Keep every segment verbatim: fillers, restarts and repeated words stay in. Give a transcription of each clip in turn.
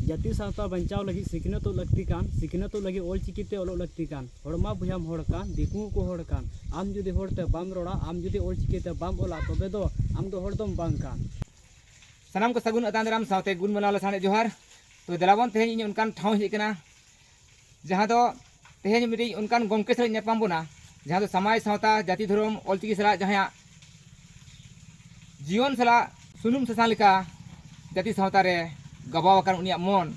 ᱡᱟᱹᱛᱤ ᱥᱟᱶᱛᱟ ᱵᱟᱧᱪᱟᱣ ᱞᱟᱹᱜᱤᱫ ᱥᱤᱠᱷᱱᱟᱹᱛᱚᱜ ᱞᱟᱹᱠᱛᱤ ᱠᱟᱱ, ᱥᱤᱠᱷᱱᱟᱹᱛᱚᱜ ᱞᱟᱹᱜᱤᱫ ᱚᱞᱪᱤᱠᱤ ᱛᱮ ᱚᱞᱚᱜ ᱞᱟᱹᱠᱛᱤ ᱠᱟᱱ᱾ ᱦᱚᱲ ᱢᱟ ᱵᱚᱭᱦᱟᱢ ᱦᱚᱲ ᱠᱟᱱ, ᱫᱤᱠᱩ ᱦᱚᱸᱠᱚ ᱦᱚᱲ ᱠᱟᱱ᱾ ᱟᱢ ᱡᱩᱫᱤ ᱦᱚᱲ ᱛᱮ ᱵᱟᱢ ᱨᱚᱲᱟ, ᱟᱢ ᱡᱩᱫᱤ ᱚᱞᱪᱤᱠᱤ ᱛᱮ ᱵᱟᱢ ᱚᱞᱟ, ᱛᱚᱵᱮ ᱫᱚ ᱟᱢ ᱫᱚ ᱦᱚᱲ ᱫᱚᱢ ᱵᱟᱝ ᱠᱟᱱ᱾ ᱥᱟᱱᱟᱢ ᱠᱚ ᱥᱟᱹᱜᱩᱱ ᱟᱛᱟᱝ ᱫᱟᱨᱟᱢ ᱥᱟᱶᱛᱮ ᱜᱩᱱ ᱢᱟᱱᱟᱣ ᱞᱟᱥᱟᱲᱦᱮᱫ ᱡᱚᱦᱟᱨ᱾ ᱛᱚ ᱫᱮᱞᱟ ᱵᱚᱱ, ᱛᱮᱦᱮᱧ ᱤᱧ ᱚᱱᱠᱟᱱ ᱴᱷᱟᱶ ᱤᱧ ᱦᱮᱡ ᱟᱠᱟᱱᱟ, ᱡᱟᱦᱟᱸ ᱫᱚ ᱛᱮᱦᱮᱧ ᱢᱤᱫᱴᱤᱡ ᱚᱱᱠᱟᱱ ᱜᱚᱢᱠᱮ ᱥᱟᱞᱟᱜ ᱧᱟᱯᱟᱢ ᱵᱚᱱᱟ, ᱡᱟᱦᱟᱸ ᱫᱚ ᱥᱟᱢᱟᱡᱽ, ᱥᱟᱶᱛᱟ, ᱡᱟᱹᱛᱤ, ᱫᱷᱚᱨᱚᱢ, ᱚᱞᱪᱤᱠᱤ ᱥᱟᱞᱟᱜ ᱡᱟᱦᱟᱸᱭᱟᱜ ᱡᱤᱭᱚᱱ ᱥᱟᱞᱟᱜ ᱥᱩᱱᱩᱢ ᱥᱟᱥᱟᱝ ᱞᱮᱠᱟ ᱡᱟᱹᱛᱤ ᱥᱟᱶᱛᱟ ᱨᱮ ᱜᱟᱵᱟᱣ ᱟᱠᱟᱱ ᱩᱱᱤᱭᱟᱜ ᱢᱚᱱ,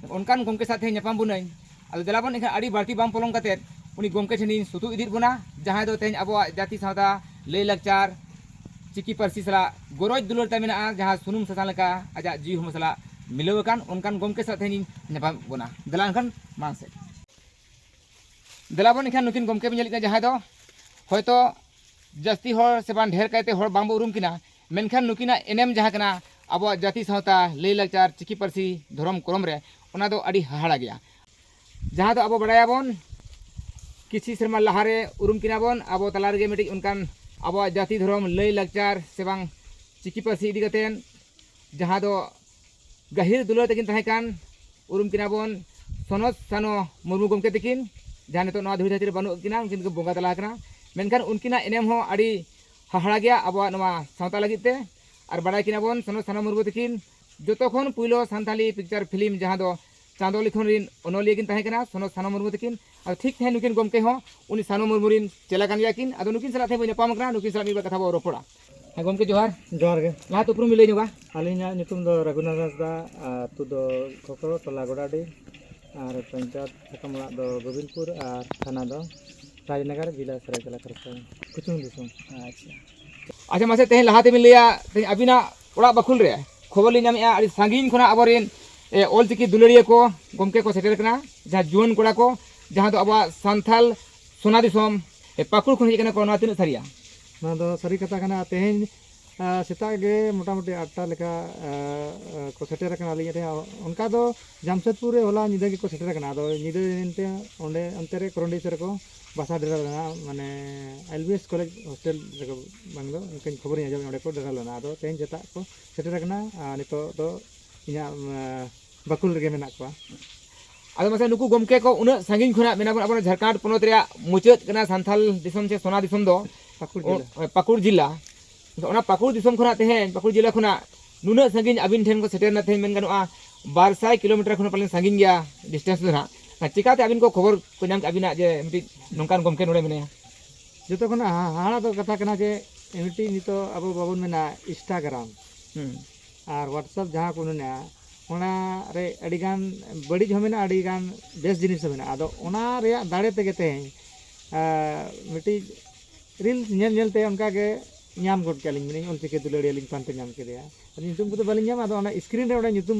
ᱚᱱᱠᱟᱱ ᱜᱚᱢᱠᱮ ᱥᱟᱶ ᱛᱮᱦᱮᱧ ᱧᱟᱯᱟᱢ ᱵᱚᱱᱟᱹᱧ᱾ ᱟᱫᱚ ᱫᱮᱞᱟ ᱵᱚᱱ ᱮᱱᱠᱷᱟᱱ ᱟᱹᱰᱤ ᱵᱟᱹᱲᱛᱤ ᱵᱟᱝ ᱯᱚᱞᱚᱢ ᱠᱟᱛᱮᱫ ᱩᱱᱤ ᱜᱚᱢᱠᱮ ᱴᱷᱮᱱᱤᱧ ᱥᱩᱛᱩᱜ ᱤᱫᱤᱭᱮᱫ ᱵᱚᱱᱟ, ᱡᱟᱦᱟᱸᱭ ᱫᱚ ᱛᱮᱦᱮᱧ ᱟᱵᱚᱣᱟᱜ ᱡᱟᱹᱛᱤ ᱥᱟᱶᱛᱟ, ᱞᱟᱹᱭ ᱞᱟᱠᱪᱟᱨ, ᱪᱤᱠᱤ ᱯᱟᱹᱨᱥᱤ ᱥᱟᱞᱟᱜ ᱜᱚᱨᱚᱡᱽ ᱫᱩᱞᱟᱹᱲ ᱛᱟᱭ ᱢᱮᱱᱟᱜᱼᱟ, ᱡᱟᱦᱟᱸ ᱥᱩᱱᱩᱢ ᱥᱟᱥᱟᱝ ᱞᱮᱠᱟ ᱟᱡᱟᱜ ᱡᱤᱣᱤ ᱦᱚᱲᱢᱚ ᱥᱟᱞᱟᱜ ᱢᱤᱞᱟᱹᱣ ᱟᱠᱟᱱ ᱚᱱᱠᱟᱱ ᱜᱚᱢᱠᱮ ᱥᱟᱞᱟᱜ ᱛᱮᱦᱮᱧ ᱧᱟᱯᱟᱢ ᱵᱚᱱᱟ᱾ ᱫᱮᱞᱟ ᱮᱱᱠᱷᱟᱱ ᱢᱟᱲᱟᱝ ᱥᱮᱫ᱾ ᱫᱮᱞᱟ ᱵᱚᱱ ᱮᱱᱠᱷᱟᱱ ᱱᱩᱠᱤᱱ ᱜᱚᱢᱠᱮ ᱵᱚᱱ ᱧᱮᱞᱮᱫ ᱠᱤᱱᱟ, ᱡᱟᱦᱟᱸᱭ ᱫᱚ ᱦᱚᱭᱛᱚ ᱡᱟᱹᱥᱛᱤ ᱦᱚᱲ ᱥᱮ ᱵᱟᱝ ᱰᱷᱮᱨ ᱠᱟᱭᱛᱮ ᱦᱚᱲ ᱵᱟᱝᱵᱚ ᱩᱨᱩᱢ ᱠᱤᱱᱟ, ᱢᱮᱱᱠᱷᱟᱱ ᱱᱩᱠᱤᱱᱟᱜ ᱮᱱᱮᱢ ᱡᱟᱦᱟᱸ ᱠᱟᱱᱟ ᱟᱵᱚᱣᱟᱜ ᱡᱟᱹᱛᱤ ᱥᱟᱶᱛᱟ, ᱞᱟᱹᱭ ᱞᱟᱠᱪᱟᱨ, ᱪᱤᱠᱤ ᱯᱟᱹᱨᱥᱤ, ᱫᱷᱚᱨᱚᱢ ᱠᱚᱨᱚᱢ ᱨᱮ, ᱚᱱᱟ ᱫᱚ ᱟᱹᱰᱤ ᱦᱟᱦᱟᱲᱟ ᱜᱮᱭᱟ᱾ ᱡᱟᱦᱟᱸ ᱫᱚ ᱟᱵᱚ ᱵᱟᱲᱟᱭᱟᱵᱚᱱ, ᱠᱤᱪᱷᱤ ᱥᱮᱨᱢᱟ ᱞᱟᱦᱟᱨᱮ ᱩᱨᱩᱢ ᱠᱤᱱᱟ ᱵᱚᱱ, ᱟᱵᱚ ᱛᱟᱞᱟ ᱨᱮᱜᱮ ᱢᱤᱫᱴᱤᱡ ᱚᱱᱠᱟᱱ ᱟᱵᱚᱣᱟᱜ ᱡᱟᱹᱛᱤ ᱫᱷᱚᱨᱚᱢ ᱞᱟᱹᱭ ᱞᱟᱠᱪᱟᱨ ᱥᱮ ᱵᱟᱝ ᱪᱤᱠᱤ ᱯᱟᱹᱨᱥᱤ ᱤᱫᱤ ᱠᱟᱛᱮᱫ, ᱡᱟᱦᱟᱸ ᱫᱚ ᱜᱟᱹᱦᱤᱨ ᱫᱩᱞᱟᱹᱲ ᱛᱟᱹᱠᱤᱱ ᱛᱟᱦᱮᱸ ᱠᱟᱱ, ᱩᱨᱩᱢ ᱠᱤᱱᱟ ᱵᱚᱱ ᱥᱚᱱᱚᱛ ᱥᱟᱱᱚ ᱢᱩᱨᱢᱩ ᱜᱚᱢᱠᱮ ᱛᱟᱹᱠᱤᱱ, ᱡᱟᱦᱟᱸ ᱱᱤᱛᱚᱜ ᱱᱚᱣᱟ ᱫᱷᱩᱲᱤ ᱫᱷᱟᱹᱨᱛᱤ ᱨᱮ ᱵᱟᱹᱱᱩᱜ ᱠᱤᱱᱟ, ᱩᱱᱠᱤᱱ ᱫᱚᱠᱚ ᱵᱚᱸᱜᱟ ᱛᱟᱞᱟ ᱟᱠᱟᱱᱟ᱾ ᱢᱮᱱᱠᱷᱟᱱ ᱩᱱᱠᱤᱱᱟᱜ ᱮᱱᱮᱢ ᱦᱚᱸ ᱟᱹᱰᱤ ᱦᱟᱦᱟᱲᱟ ᱜᱮᱭᱟ ᱟᱵᱚᱣᱟᱜ ᱱᱚᱣᱟ ᱥᱟᱶᱛᱟ ᱞᱟᱹᱜᱤᱫ ᱛᱮ᱾ ᱟᱨ ᱵᱟᱲᱟᱭ ᱠᱤᱱᱟ ᱵᱚᱱ ᱥᱚᱱᱚᱛ ᱥᱟᱱᱚ ᱢᱩᱨᱢᱩ ᱛᱟᱹᱠᱤᱱ ᱡᱚᱛᱚ ᱠᱷᱚᱱ ᱯᱩᱭᱞᱳ ᱥᱟᱱᱛᱟᱞᱤ ᱯᱤᱠᱪᱟᱨ ᱯᱷᱤᱞᱢ, ᱡᱟᱦᱟᱸ ᱫᱚ ᱪᱟᱸᱫᱚ ᱞᱤᱠᱷᱚᱱ ᱨᱤᱱ ᱚᱱᱚᱞᱤᱭᱟᱹ ᱠᱤᱱ ᱛᱟᱦᱮᱸ ᱠᱟᱱᱟ ᱥᱚᱱᱚᱛ ᱥᱟᱱᱚ ᱢᱩᱨᱢᱩ ᱛᱟᱹᱠᱤᱱ᱾ ᱟᱫᱚ ᱴᱷᱤᱠ ᱛᱮᱦᱮᱧ ᱱᱩᱠᱤᱱ ᱜᱚᱢᱠᱮ ᱦᱚᱸ ᱩᱱᱤ ᱥᱟᱱᱚ ᱢᱩᱨᱢᱩ ᱨᱤᱱ ᱪᱮᱞᱟ ᱠᱟᱱ ᱜᱮᱭᱟ ᱠᱤᱱ᱾ ᱟᱫᱚ ᱱᱩᱠᱤᱱ ᱥᱟᱞᱟᱜ ᱛᱮᱦᱮᱧ ᱵᱚᱱ ᱧᱟᱯᱟᱢ ᱠᱟᱱᱟ, ᱱᱩᱠᱤᱱ ᱥᱟᱞᱟᱜ ᱢᱤᱫ ᱵᱟᱨ ᱠᱟᱛᱷᱟ ᱵᱚᱱ ᱨᱚᱯᱚᱲᱟ᱾ ᱦᱮᱸ ᱜᱚᱢᱠᱮ, ᱡᱚᱦᱟᱨ᱾ ᱡᱚᱦᱟᱨ ᱜᱮ᱾ ᱞᱟᱦᱟᱛᱮ ᱩᱯᱨᱩᱢ ᱵᱤᱱ ᱞᱟᱹᱭ ᱧᱚᱜᱟ᱾ ᱟᱹᱞᱤᱧᱟᱜ ᱧᱩᱛᱩᱢ ᱫᱚ ᱨᱟᱹᱜᱷᱩᱱᱟᱛᱷ ᱦᱟᱸᱥᱫᱟ, ᱟᱹᱛᱩ ᱫᱚ ᱠᱷᱚᱠᱨᱚ, ᱴᱚᱞᱟ ᱜᱚᱰᱟᱰᱤ, ᱟᱨ ᱯᱚᱧᱪᱟᱭᱮᱛ ᱥᱟᱠᱟᱢ ᱚᱲᱟᱜ ᱫᱚ ᱜᱳᱵᱤᱱᱫᱯᱩᱨ ᱟᱨ ᱛᱷᱟᱱᱟ ᱫᱚ ᱨᱟᱡᱽᱱᱚᱜᱚᱨ, ᱡᱮᱞᱟ ᱥᱟᱹᱨᱟᱹᱭᱠᱮᱞᱟ, ᱠᱷᱟᱨᱥᱚᱣᱟ, ᱠᱩᱪᱷᱩᱝ ᱫᱤᱥᱚᱢ᱾ ᱟᱪᱪᱷᱟ᱾ ᱟᱪᱪᱷᱟ, ᱢᱟᱥᱮ ᱛᱮᱦᱮᱧ ᱞᱟᱦᱟ ᱛᱮᱵᱤᱱ ᱞᱟᱹᱭᱟ, ᱛᱮᱦᱮᱧ ᱟᱹᱵᱤᱱᱟᱜ ᱚᱲᱟᱜ ᱵᱟᱠᱷᱩᱞ ᱨᱮ ᱠᱷᱚᱵᱚᱨ ᱞᱤᱧ ᱧᱟᱢᱮᱫᱼᱟ, ᱟᱹᱰᱤ ᱥᱟᱺᱜᱤᱧ ᱠᱷᱚᱱᱟᱜ ᱟᱵᱚᱨᱮᱱ, ᱮ, ᱚᱞᱪᱤᱠᱤ ᱫᱩᱞᱟᱹᱲᱤᱭᱟᱹ ᱠᱚ, ᱜᱚᱢᱠᱮ ᱠᱚ ᱥᱮᱴᱮᱨ ᱠᱟᱱᱟ, ᱡᱟᱦᱟᱸ ᱡᱩᱣᱟᱹᱱ ᱠᱚᱲᱟ ᱠᱚ, ᱡᱟᱦᱟᱸ ᱫᱚ ᱟᱵᱚᱣᱟᱜ ᱥᱟᱱᱛᱟᱞ ᱥᱳᱱᱟ ᱫᱤᱥᱚᱢ, ᱮ, ᱯᱟᱹᱠᱩᱲ ᱠᱷᱚᱱ ᱦᱮᱡ ᱠᱟᱱᱟ ᱠᱚ, ᱱᱚᱣᱟ ᱛᱤᱱᱟᱹᱜ ᱥᱟᱹᱨᱤᱭᱟ? ᱱᱚᱣᱟ ᱫᱚ ᱥᱟᱹᱨᱤ ᱠᱟᱛᱷᱟ ᱠᱟᱱᱟ᱾ ᱛᱮᱦᱮᱧ, ᱟ, ᱥᱮᱛᱟᱜ ᱜᱮ ᱢᱚᱴᱟᱢᱩᱴᱤ ᱟᱴᱴᱟ ᱞᱮᱠᱟ, ᱟ, ᱟ, ᱠᱚ ᱥᱮᱴᱮᱨ ᱟᱠᱟᱱᱟ ᱟᱹᱞᱤᱧ ᱴᱷᱮᱱ᱾ ᱚᱱᱠᱟ ᱫᱚ ᱡᱟᱢᱥᱮᱫᱽᱯᱩᱨ ᱨᱮ ᱦᱚᱞᱟ ᱧᱤᱫᱟᱹ ᱜᱮᱠᱚ ᱥᱮᱴᱮᱨ ᱟᱠᱟᱱᱟ᱾ ᱟᱫᱚ ᱧᱤᱫᱟᱹ ᱮᱱᱛᱮ ᱚᱸᱰᱮ, ᱚᱱᱛᱮ ᱨᱮ ᱠᱚᱨᱚᱱᱰᱤ ᱥᱮᱫ ᱨᱮᱠᱚ ᱵᱟᱥᱟ ᱰᱮᱨᱟ ᱞᱮᱱᱟ, ᱢᱟᱱᱮ L B S college hostel ᱨᱮᱠᱚ, ᱵᱟᱝ ᱫᱚ ᱚᱱᱠᱟᱧ ᱠᱷᱚᱵᱚᱨᱤᱧ ᱟᱸᱡᱚᱢ, ᱚᱸᱰᱮ ᱠᱚ ᱰᱮᱨᱟ ᱞᱮᱱᱟ᱾ ᱟᱫᱚ ᱛᱮᱦᱮᱧ ᱥᱮᱛᱟᱜ ᱠᱚ ᱥᱮᱴᱮᱨ ᱟᱠᱟᱱᱟ᱾ ᱟᱨ ᱱᱤᱛᱚᱜ ᱫᱚ ᱤᱧᱟᱹᱜ, ᱮᱸ, ᱵᱟᱠᱷᱩᱞ ᱨᱮᱜᱮ ᱢᱮᱱᱟᱜ ᱠᱚᱣᱟ᱾ ᱟᱫᱚ ᱢᱟᱥᱮ ᱱᱩᱠᱩ ᱜᱚᱢᱠᱮ ᱠᱚ ᱩᱱᱟᱹᱜ ᱥᱟᱺᱜᱤᱧ ᱠᱷᱚᱱᱟᱜ ᱢᱮᱱᱟᱜ ᱵᱚᱱᱟ, ᱟᱵᱚ ᱡᱷᱟᱲᱠᱷᱚᱸᱰ ᱯᱚᱱᱚᱛ ᱨᱮᱭᱟᱜ ᱢᱩᱪᱟᱹᱫ ᱠᱟᱱᱟ ᱥᱟᱱᱛᱟᱞ ᱫᱤᱥᱚᱢ ᱥᱮ ᱥᱚᱱᱟ ᱫᱤᱥᱚᱢ ᱫᱚ ᱯᱟᱹᱠᱩᱲ ᱡᱮᱞᱟ᱾ ᱚ, ᱯᱟᱹᱠᱩᱲ ᱡᱮᱞᱟ᱾ ᱟᱫᱚ ᱚᱱᱟ ᱯᱟᱹᱠᱩᱲ ᱫᱤᱥᱚᱢ ᱠᱷᱚᱱᱟᱜ ᱛᱮᱦᱮᱧ, ᱯᱟᱹᱠᱩᱲ ᱡᱮᱞᱟ ᱠᱷᱚᱱᱟᱜ ᱱᱩᱱᱟᱹᱜ ᱥᱟᱺᱜᱤᱧ ᱟᱹᱵᱤᱱ ᱴᱷᱮᱱ ᱠᱚ ᱥᱮᱴᱮᱨ ᱮᱱᱟ, ᱛᱮᱦᱮᱧ ᱢᱮᱱ ᱜᱟᱱᱚᱜᱼᱟ ᱵᱟᱨ ᱥᱟᱭ ᱠᱤᱞᱳᱢᱤᱴᱟᱨ ᱠᱷᱚᱱ ᱯᱟᱞᱮᱱ ᱥᱟᱺᱜᱤᱧ ᱜᱮᱭᱟ distance ᱫᱚ ᱱᱟᱦᱟᱜ᱾ ᱪᱤᱠᱟᱹᱛᱮ ᱟᱹᱵᱤᱱ ᱠᱚ ᱠᱷᱚᱵᱚᱨ ᱠᱚ ᱧᱟᱢ ᱠᱮᱫᱼᱟ ᱟᱹᱵᱤᱱᱟᱜ ᱡᱮ ᱢᱤᱫᱴᱤᱡ ᱱᱚᱝᱠᱟᱱ ᱜᱚᱢᱠᱮ ᱱᱚᱰᱮ ᱢᱮᱱᱟᱭᱟ? ᱡᱚᱛᱚ ᱠᱷᱚᱱᱟᱜ ᱦᱟ-, ᱦᱟᱦᱟᱲᱟ ᱫᱚ ᱠᱟᱛᱷᱟ ᱠᱟᱱᱟ ᱡᱮ ᱢᱤᱫᱴᱤᱡ ᱱᱤᱛᱚᱜ ᱟᱵᱚ ᱵᱟᱵᱚᱱ ᱢᱮᱱᱟ Instagram ᱦᱩᱸ᱾ ᱟᱨ WhatsApp ᱡᱟᱦᱟᱸ ᱠᱚ ᱢᱮᱱᱟᱜᱼᱟ, ᱚᱱᱟ ᱨᱮ ᱟᱹᱰᱤᱜᱟᱱ ᱵᱟᱹᱲᱤᱡ ᱦᱚᱸ ᱢᱮᱱᱟᱜᱼᱟ, ᱟᱹᱰᱤᱜᱟᱱ ᱵᱮᱥ ᱡᱤᱱᱤᱥ ᱦᱚᱸ ᱢᱮᱱᱟᱜᱼᱟ᱾ ᱟᱫᱚ ᱚᱱᱟ ᱨᱮᱭᱟᱜ ᱫᱟᱲᱮ ᱛᱮᱜᱮ ᱛᱮᱦᱮᱧ, ᱟᱸ, ᱢᱤᱫᱴᱤᱡ reels ᱧᱮᱞ ᱧᱮᱞ ᱛᱮ ᱚᱱᱠᱟ ᱜᱮ ᱧᱟᱢ ᱜᱚᱫ ᱠᱮᱫᱼᱟ ᱞᱤᱧ, ᱢᱮᱱᱟᱹᱧ ᱚᱞᱪᱤᱠᱤ ᱫᱩᱞᱟᱹᱲᱤᱭᱟᱹ ᱞᱤᱧ ᱯᱟᱱᱛᱮ ᱧᱟᱢ ᱠᱮᱫᱮᱭᱟ᱾ ᱟᱫᱚ ᱧᱩᱛᱩᱢ ᱠᱚᱫᱚ ᱵᱟᱹᱞᱤᱧ ᱧᱟᱢᱟ, ᱟᱫᱚ ᱚᱱᱟ screen ᱨᱮ ᱚᱸᱰᱮ ᱧᱩᱛᱩᱢ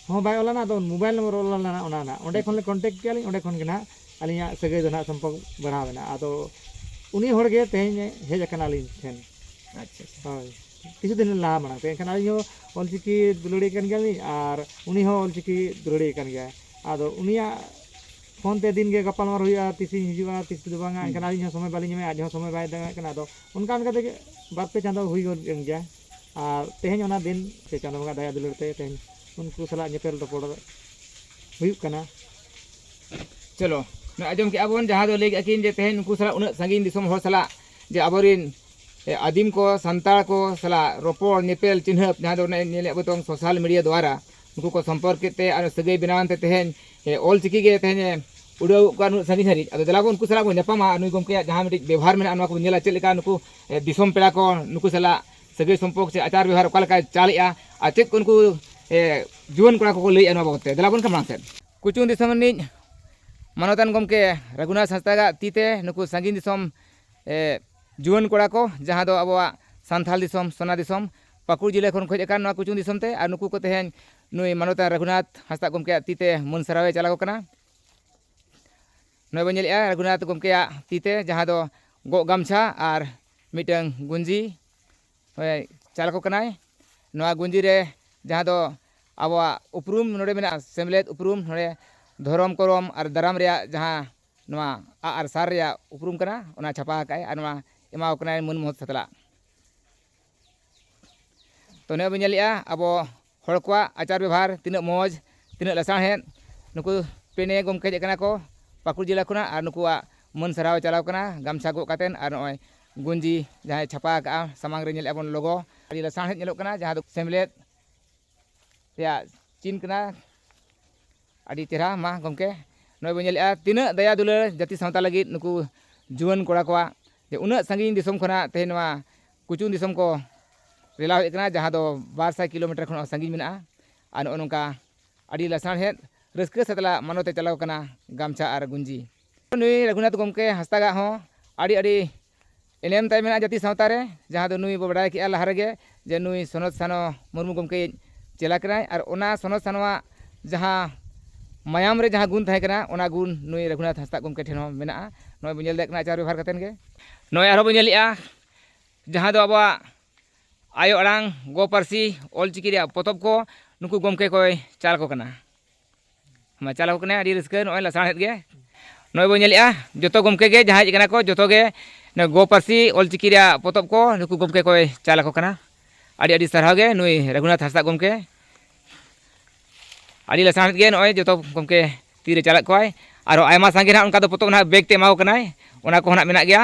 ᱦᱚᱸ ᱵᱟᱭ ᱚᱞ ᱞᱮᱱᱟ, ᱟᱫᱚ mobile number ᱚᱞ ᱞᱮᱱᱟ, ᱚᱱᱟ ᱨᱮᱱᱟᱜ ᱚᱸᱰᱮ ᱠᱷᱚᱱ ᱞᱮ contact ᱠᱮᱫᱼᱟ ᱞᱤᱧ, ᱚᱸᱰᱮ ᱠᱷᱚᱱ ᱜᱮ ᱱᱟᱦᱟᱜ ᱟᱹᱞᱤᱧᱟᱜ ᱥᱟᱹᱜᱟᱹᱭ ᱫᱚ ᱱᱟᱦᱟᱜ ᱥᱚᱢᱯᱚᱨᱠ ᱵᱟᱲᱦᱟᱣ ᱮᱱᱟ᱾ ᱟᱫᱚ ᱩᱱᱤ ᱦᱚᱲ ᱜᱮ ᱛᱮᱦᱮᱧ ᱦᱮᱡ ᱟᱠᱟᱱᱟ ᱟᱹᱞᱤᱧ ᱴᱷᱮᱱ᱾ ᱟᱪᱪᱷᱟ, ᱟᱪᱪᱷᱟ᱾ ᱦᱳᱭ, ᱠᱤᱪᱷᱩ ᱫᱤᱱ ᱞᱟᱦᱟ ᱢᱟᱲᱟᱝ ᱛᱮ᱾ ᱮᱱᱠᱷᱟᱱ ᱟᱹᱞᱤᱧ ᱦᱚᱸ ᱚᱞᱪᱤᱠᱤ ᱫᱩᱞᱟᱹᱲᱤᱭᱟᱹ ᱠᱟᱱ ᱜᱮᱭᱟᱞᱤᱧ ᱟᱨ ᱩᱱᱤ ᱦᱚᱸ ᱚᱞᱪᱤᱠᱤ ᱫᱩᱞᱟᱹᱲᱤᱭᱟᱹ ᱠᱟᱱ ᱜᱮᱭᱟᱭ᱾ ᱟᱫᱚ ᱩᱱᱤᱭᱟᱜ ᱯᱷᱳᱱ ᱛᱮ ᱫᱤᱱ ᱜᱮ ᱜᱟᱯᱟᱞᱢᱟᱨᱟᱣ ᱦᱩᱭᱩᱜᱼᱟ, ᱛᱤᱥᱤᱧ ᱦᱤᱡᱩᱜᱼᱟ, ᱛᱤᱥ ᱫᱚ ᱵᱟᱝᱟ᱾ ᱦᱩᱸ᱾ ᱮᱱᱠᱷᱟᱱ ᱟᱹᱞᱤᱧ ᱦᱚᱸ ᱥᱚᱢᱚᱭ ᱵᱟᱹᱞᱤᱧ ᱧᱟᱢᱮᱫᱼᱟ, ᱟᱡ ᱦᱚᱸ ᱥᱚᱢᱚᱭ ᱵᱟᱭ ᱫᱟᱲᱮᱭᱟᱜ ᱠᱟᱱᱟ᱾ ᱟᱫᱚ ᱚᱱᱠᱟ ᱚᱱᱠᱟ ᱛᱮᱜᱮ ᱵᱟᱨ ᱯᱮ ᱪᱟᱸᱫᱳ ᱦᱩᱭ ᱜᱚᱫ ᱮᱱ ᱜᱮᱭᱟ᱾ ᱟᱨ ᱛᱮᱦᱮᱧ ᱚᱱᱟ ᱫᱤᱱ ᱥᱮ ᱪᱟᱸᱫᱳ ᱵᱚᱸᱜᱟ ᱫᱟᱭᱟ ᱫᱩᱞᱟᱹᱲ ᱛᱮ ᱛᱮᱦᱮᱧ ᱩᱱᱠᱩ ᱥᱟᱞᱟᱜ ᱧᱮᱯᱮᱞ ᱨᱚᱯᱚᱲ ᱦᱩᱭᱩᱜ ᱠᱟᱱᱟ᱾ ᱪᱚᱞᱚ, ᱱᱚᱜᱼᱚᱭ ᱟᱸᱡᱚᱢ ᱠᱮᱜᱼᱟ ᱵᱚᱱ, ᱡᱟᱦᱟᱸ ᱫᱚ ᱞᱟᱹᱭ ᱠᱮᱜᱼᱟ ᱠᱤᱱ ᱡᱮ ᱛᱮᱦᱮᱧ ᱩᱱᱠᱩ ᱥᱟᱞᱟᱜ ᱩᱱᱟᱹᱜ ᱥᱟᱺᱜᱤᱧ ᱫᱤᱥᱚᱢ ᱦᱚᱲ ᱥᱟᱞᱟᱜ ᱡᱮ ᱟᱵᱚᱨᱮᱱ, ᱮ, ᱟᱹᱫᱤᱢ ᱠᱚ, ᱥᱟᱱᱛᱟᱲ ᱠᱚ ᱥᱟᱞᱟᱜ ᱨᱚᱯᱚᱲ, ᱧᱮᱯᱮᱞ, ᱪᱤᱱᱦᱟᱹᱯ, ᱡᱟᱦᱟᱸ ᱫᱚ ᱚᱱᱮ ᱧᱮᱞᱮᱫ ᱵᱚ ᱛᱟᱵᱚᱱ social media ᱫᱣᱟᱨᱟ, ᱱᱩᱠᱩ ᱠᱚ ᱥᱚᱢᱯᱚᱨᱠ ᱠᱮᱫ ᱛᱮ ᱟᱨ ᱥᱟᱹᱜᱟᱹᱭ ᱵᱮᱱᱟᱣ ᱮᱱ ᱛᱮ ᱛᱮᱦᱮᱧ, ᱮ, ᱚᱞ ᱪᱤᱠᱤ ᱜᱮ ᱛᱮᱦᱮᱧ, ᱮ, ᱩᱰᱟᱹᱣ ᱠᱚᱣᱟ ᱩᱱᱟᱹᱜ ᱥᱟᱺᱜᱤᱧ ᱦᱟᱹᱨᱤᱡ᱾ ᱟᱫᱚ ᱫᱮᱞᱟ ᱵᱚᱱ ᱩᱱᱠᱩ ᱥᱟᱞᱟᱜ ᱵᱚᱱ ᱧᱟᱯᱟᱢᱟ, ᱟᱨ ᱱᱩᱭ ᱜᱚᱢᱠᱮᱭᱟᱜ ᱡᱟᱦᱟᱸ ᱢᱤᱫᱴᱤᱡ ᱵᱮᱵᱚᱦᱟᱨ ᱢᱮᱱᱟᱜᱼᱟ, ᱱᱚᱣᱟ ᱠᱚᱵᱚᱱ ᱧᱮᱞᱟ, ᱪᱮᱫ ᱞᱮᱠᱟ ᱱᱩᱠᱩ, ᱮ, ᱫᱤᱥᱚᱢ ᱯᱮᱲᱟ ᱠᱚ ᱱᱩᱠᱩ ᱥᱟᱞᱟᱜ ᱥᱟᱹᱜᱟᱹᱭ ᱥᱚᱢᱯᱚᱨᱠ ᱥᱮ ᱟᱪᱟᱨ ᱵᱮᱵᱚᱦᱟᱨ ᱚᱠᱟ ᱞᱮᱠᱟᱭ ᱪᱟᱞᱮᱜᱼᱟ, ᱟᱨ ᱪᱮᱫ ᱠᱚ ᱱᱩᱠᱩ, ᱮ, ᱡᱩᱣᱟᱹᱱ ᱠᱚᱲᱟ ᱠᱚᱠᱚ ᱞᱟᱹᱭᱮᱜᱼᱟ ᱱᱚᱣᱟ ᱵᱟᱵᱚᱫ ᱛᱮ᱾ ᱫᱮᱞᱟ ᱵᱚᱱ ᱠᱷᱟᱱ ᱢᱟᱲᱟᱝ ᱥᱮᱫ᱾ ᱠᱩᱪᱩᱝ ᱫᱤᱥᱚᱢ ᱨᱤᱱᱤᱡ ᱢᱟᱱᱚᱛᱟᱱ ᱜᱚᱢᱠᱮ ᱨᱟᱹᱜᱷᱩᱱᱟᱛᱷ ᱦᱟᱸᱥᱫᱟᱜᱟᱜ ᱛᱤ ᱛᱮ ᱱᱩᱠᱩ ᱥᱟᱺᱜᱤᱧ ᱫᱤᱥᱚᱢ, ᱮ, ᱡᱩᱣᱟᱹᱱ ᱠᱚᱲᱟ ᱠᱚ, ᱡᱟᱦᱟᱸ ᱫᱚ ᱟᱵᱚᱣᱟᱜ ᱥᱟᱱᱛᱷᱟᱞ ᱫᱤᱥᱚᱢ, ᱥᱚᱱᱟ ᱫᱤᱥᱚᱢ, ᱯᱟᱹᱠᱩᱲ ᱡᱮᱞᱟ ᱠᱷᱚᱱ ᱠᱚ ᱦᱮᱡ ᱟᱠᱟᱱ ᱱᱚᱣᱟ ᱠᱩᱪᱩᱝ ᱫᱤᱥᱚᱢ ᱛᱮ, ᱟᱨ ᱱᱩᱠᱩ ᱠᱚ ᱛᱮᱦᱮᱧ ᱱᱩᱭ ᱢᱟᱱᱚᱛᱟᱱ ᱨᱟᱹᱜᱷᱩᱱᱟᱛᱷ ᱦᱟᱸᱥᱫᱟᱜ ᱜᱚᱢᱠᱮᱭᱟᱜ ᱛᱤ ᱛᱮ ᱢᱟᱹᱱ ᱥᱟᱨᱦᱟᱣ ᱮ ᱪᱟᱞ ᱟᱠᱚ ᱠᱟᱱᱟ᱾ ᱱᱚᱜᱼᱚᱭ ᱵᱚᱱ ᱧᱮᱞᱮᱜᱼᱟ ᱨᱟᱹᱜᱷᱩᱱᱟᱛᱷ ᱜᱚᱢᱠᱮᱭᱟᱜ ᱛᱤ ᱛᱮ, ᱡᱟᱦᱟᱸ ᱫᱚ ᱜᱚᱜ ᱜᱟᱢᱪᱷᱟ ᱟᱨ ᱢᱤᱫᱴᱟᱝ ᱜᱩᱸᱡᱤ, ᱦᱳᱭ, ᱪᱟᱞ ᱟᱠᱚ ᱠᱟᱱᱟᱭ᱾ ᱱᱚᱣᱟ ᱜᱩᱸᱡᱤ ᱨᱮ ᱡᱟᱦᱟᱸ ᱫᱚ ᱟᱵᱚᱣᱟᱜ ᱩᱯᱨᱩᱢ ᱱᱚᱰᱮ ᱢᱮᱱᱟᱜᱼᱟ, ᱥᱮᱢᱞᱮᱫ ᱩᱯᱨᱩᱢ, ᱱᱚᱰᱮ ᱫᱷᱚᱨᱚᱢ ᱠᱚᱨᱚᱢ ᱟᱨ ᱫᱟᱨᱟᱢ ᱨᱮᱭᱟᱜ ᱡᱟᱦᱟᱸ ᱱᱚᱣᱟ ᱟᱜ ᱟᱨ ᱥᱟᱨ ᱨᱮᱭᱟᱜ ᱩᱯᱨᱩᱢ ᱠᱟᱱᱟ, ᱚᱱᱟ ᱪᱷᱟᱯᱟ ᱟᱠᱟᱫᱼᱟᱭ ᱟᱨ ᱱᱚᱣᱟ ᱮᱢᱟᱣ ᱠᱟᱱᱟᱭ ᱢᱟᱹᱱ ᱢᱚᱦᱚᱛ ᱥᱟᱛᱞᱟᱜ᱾ ᱛᱚ, ᱱᱚᱜᱼᱚᱭ ᱵᱚᱱ ᱧᱮᱞᱮᱜᱼᱟ ᱟᱵᱚ ᱦᱚᱲ ᱠᱚᱣᱟᱜ ᱟᱪᱟᱨ ᱵᱮᱵᱷᱟᱨ ᱛᱤᱱᱟᱹᱜ ᱢᱚᱡᱽ, ᱛᱤᱱᱟᱹᱜ ᱞᱟᱥᱟᱲᱦᱮᱫ᱾ ᱱᱩᱠᱩ ᱯᱮᱱᱮ ᱜᱚᱢᱠᱮ ᱦᱮᱡ ᱟᱠᱟᱱᱟ ᱠᱚ ᱯᱟᱹᱠᱩᱲ ᱡᱮᱞᱟ ᱠᱷᱚᱱᱟᱜ, ᱟᱨ ᱱᱩᱠᱩᱣᱟᱜ ᱢᱟᱹᱱ ᱥᱟᱨᱦᱟᱣ ᱪᱟᱞᱟᱣ ᱠᱟᱱᱟ ᱜᱟᱢᱪᱷᱟ ᱜᱚᱜ ᱠᱟᱛᱮᱫ᱾ ᱟᱨ ᱱᱚᱜᱼᱚᱭ ᱜᱩᱧᱡᱤ ᱡᱟᱦᱟᱸᱭ ᱪᱷᱟᱯᱟ ᱟᱠᱟᱫᱼᱟ, ᱥᱟᱢᱟᱝ ᱨᱮ ᱧᱮᱞᱮᱫᱼᱟ ᱵᱚᱱ ᱞᱳᱜᱳ, ᱟᱹᱰᱤ ᱞᱟᱥᱟᱲᱦᱮᱫ ᱧᱮᱞᱚᱜ ᱠᱟᱱᱟ, ᱡᱟᱦᱟᱸ ᱫᱚ ᱥᱮᱢᱞᱮᱫ ᱨᱮᱭᱟᱜ ᱪᱤᱱ ᱠᱟᱱᱟ᱾ ᱟᱹᱰᱤ ᱪᱮᱦᱨᱟ᱾ ᱢᱟ ᱜᱚᱢᱠᱮ, ᱱᱚᱜᱼᱚᱭ ᱵᱚᱱ ᱧᱮᱞᱮᱫᱼᱟ ᱛᱤᱱᱟᱹᱜ ᱫᱟᱭᱟ ᱫᱩᱞᱟᱹᱲ ᱡᱟᱹᱛᱤ ᱥᱟᱶᱛᱟ ᱞᱟᱹᱜᱤᱫ ᱱᱩᱠᱩ ᱡᱩᱣᱟᱹᱱ ᱠᱚᱲᱟ ᱠᱚᱣᱟᱜ, ᱡᱮ ᱩᱱᱟᱹᱜ ᱥᱟᱺᱜᱤᱧ ᱫᱤᱥᱚᱢ ᱠᱷᱚᱱᱟᱜ ᱛᱮᱦᱮᱧ ᱱᱚᱣᱟ ᱠᱩᱪᱩᱝ ᱫᱤᱥᱚᱢ ᱠᱚ ᱨᱮᱞᱟᱣ ᱦᱮᱡ ᱟᱠᱟᱱᱟ, ᱡᱟᱦᱟᱸ ᱫᱚ ᱵᱟᱨ ᱥᱟᱭ ᱠᱤᱞᱳᱢᱤᱴᱟᱨ ᱠᱷᱚᱱᱟᱜ ᱦᱚᱸ ᱥᱟᱺᱜᱤᱧ ᱢᱮᱱᱟᱜᱼᱟ᱾ ᱟᱨ ᱱᱚᱜᱼᱚ ᱱᱚᱝᱠᱟ ᱟᱹᱰᱤ ᱞᱟᱥᱟᱲᱦᱮᱫ ᱨᱟᱹᱥᱠᱟᱹ ᱥᱟᱛᱞᱟᱜ ᱢᱟᱱᱚᱛ ᱮ ᱪᱟᱞᱟᱣ ᱠᱟᱱᱟ ᱜᱟᱢᱪᱷᱟ ᱟᱨ ᱜᱩᱸᱡᱤ᱾ ᱱᱩᱭ ᱨᱟᱹᱜᱷᱩᱱᱟᱛᱷ ᱜᱚᱢᱠᱮ ᱦᱟᱸᱥᱫᱟᱜᱟᱜ ᱦᱚᱸ ᱟᱹᱰᱤ ᱟᱹᱰᱤ ᱮᱱᱮᱢ ᱛᱟᱭ ᱢᱮᱱᱟᱜᱼᱟ ᱡᱟᱹᱛᱤ ᱥᱟᱶᱛᱟ ᱨᱮ, ᱡᱟᱦᱟᱸ ᱫᱚ ᱱᱩᱭ ᱵᱚ ᱵᱟᱰᱟᱭ ᱠᱮᱜᱼᱟ ᱞᱟᱦᱟ ᱨᱮᱜᱮ ᱡᱮ ᱱᱩᱭ ᱥᱚᱱᱚᱛ ᱥᱟᱱᱚ ᱢᱩᱨᱢᱩ ᱜᱚᱢᱠᱮ ᱪᱮᱞᱟ ᱠᱟᱱᱟᱭ, ᱟᱨ ᱚᱱᱟ ᱥᱚᱱᱚᱛ ᱥᱟᱱᱚᱣᱟᱜ ᱡᱟᱦᱟᱸ ᱢᱟᱭᱟᱢ ᱨᱮ ᱡᱟᱦᱟᱸ ᱜᱩᱱ ᱛᱟᱦᱮᱸ ᱠᱟᱱᱟ, ᱚᱱᱟ ᱜᱩᱱ ᱱᱩᱭ ᱨᱟᱹᱜᱷᱩᱱᱟᱛᱷ ᱦᱟᱸᱥᱫᱟ ᱜᱚᱢᱠᱮ ᱴᱷᱮᱱ ᱦᱚᱸ ᱢᱮᱱᱟᱜᱼᱟ᱾ ᱱᱚᱜᱼᱚᱭ ᱵᱚᱱ ᱧᱮᱞ ᱫᱟᱲᱮᱭᱟᱜ ᱠᱟᱱᱟ ᱟᱪᱟᱨ ᱵᱮᱵᱷᱟᱨ ᱠᱟᱛᱮᱫ ᱜᱮ᱾ ᱱᱚᱜᱼᱚᱭ ᱟᱨᱦᱚᱸ ᱵᱚᱱ ᱧᱮᱞᱮᱜᱼᱟ, ᱡᱟᱦᱟᱸ ᱫᱚ ᱟᱵᱚᱣᱟᱜ ᱟᱭᱳ ᱟᱲᱟᱝ, ᱜᱚ ᱯᱟᱹᱨᱥᱤ, ᱚᱞ ᱪᱤᱠᱤ ᱨᱮᱭᱟᱜ ᱯᱚᱛᱚᱵ ᱠᱚ ᱱᱩᱠᱩ ᱜᱚᱢᱠᱮ ᱠᱚᱭ ᱪᱟᱞ ᱟᱠᱚ ᱠᱟᱱᱟ᱾ ᱢᱟ ᱪᱟᱞ ᱟᱠᱚ ᱠᱟᱱᱟᱭ, ᱟᱹᱰᱤ ᱨᱟᱹᱥᱠᱟᱹ᱾ ᱱᱚᱜᱼᱚᱭ ᱞᱟᱥᱟᱲᱦᱮᱫ ᱜᱮ ᱱᱚᱜᱼᱚᱭ ᱵᱚᱱ ᱧᱮᱞᱮᱜᱼᱟ, ᱡᱚᱛᱚ ᱜᱚᱢᱠᱮ ᱜᱮ ᱡᱟᱦᱟᱸᱭ ᱦᱮᱡ ᱠᱟᱱᱟ ᱠᱚ, ᱡᱚᱛᱚ ᱜᱮ ᱱᱚᱣᱟ ᱜᱚ ᱯᱟᱹᱨᱥᱤ ᱚᱞ ᱪᱤᱠᱤ ᱨᱮᱭᱟᱜ ᱯᱚᱛᱚᱵ ᱠᱚ ᱱᱩᱠᱩ ᱜᱚᱢᱠᱮ ᱠᱚᱭ ᱪᱟᱞ ᱟᱠᱚ ᱠᱟᱱᱟ᱾ ᱟᱹᱰᱤ ᱟᱹᱰᱤ ᱥᱟᱨᱦᱟᱣ ᱜᱮ ᱱᱩᱭ ᱨᱟᱹᱜᱷᱩᱱᱟᱛᱷ ᱦᱟᱸᱥᱫᱟ ᱜᱚᱢᱠᱮ᱾ ᱟᱹᱰᱤ ᱞᱟᱥᱟᱲᱦᱮᱫ ᱜᱮ ᱱᱚᱜᱼᱚᱭ ᱡᱚᱛᱚ ᱜᱚᱢᱠᱮ ᱛᱤᱨᱮ ᱪᱟᱞᱟᱜ ᱠᱚᱣᱟᱭ᱾ ᱟᱨᱚ ᱟᱭᱢᱟ ᱥᱟᱸᱜᱮ ᱱᱟᱦᱟᱜ ᱚᱱᱠᱟ ᱫᱚ ᱯᱚᱛᱚᱵ ᱱᱟᱦᱟᱜ ᱵᱮᱜᱽ ᱛᱮ ᱮᱢᱟ ᱠᱚ ᱠᱟᱱᱟᱭ, ᱚᱱᱟ ᱠᱚᱦᱚᱸ ᱱᱟᱦᱟᱜ ᱢᱮᱱᱟᱜ ᱜᱮᱭᱟ᱾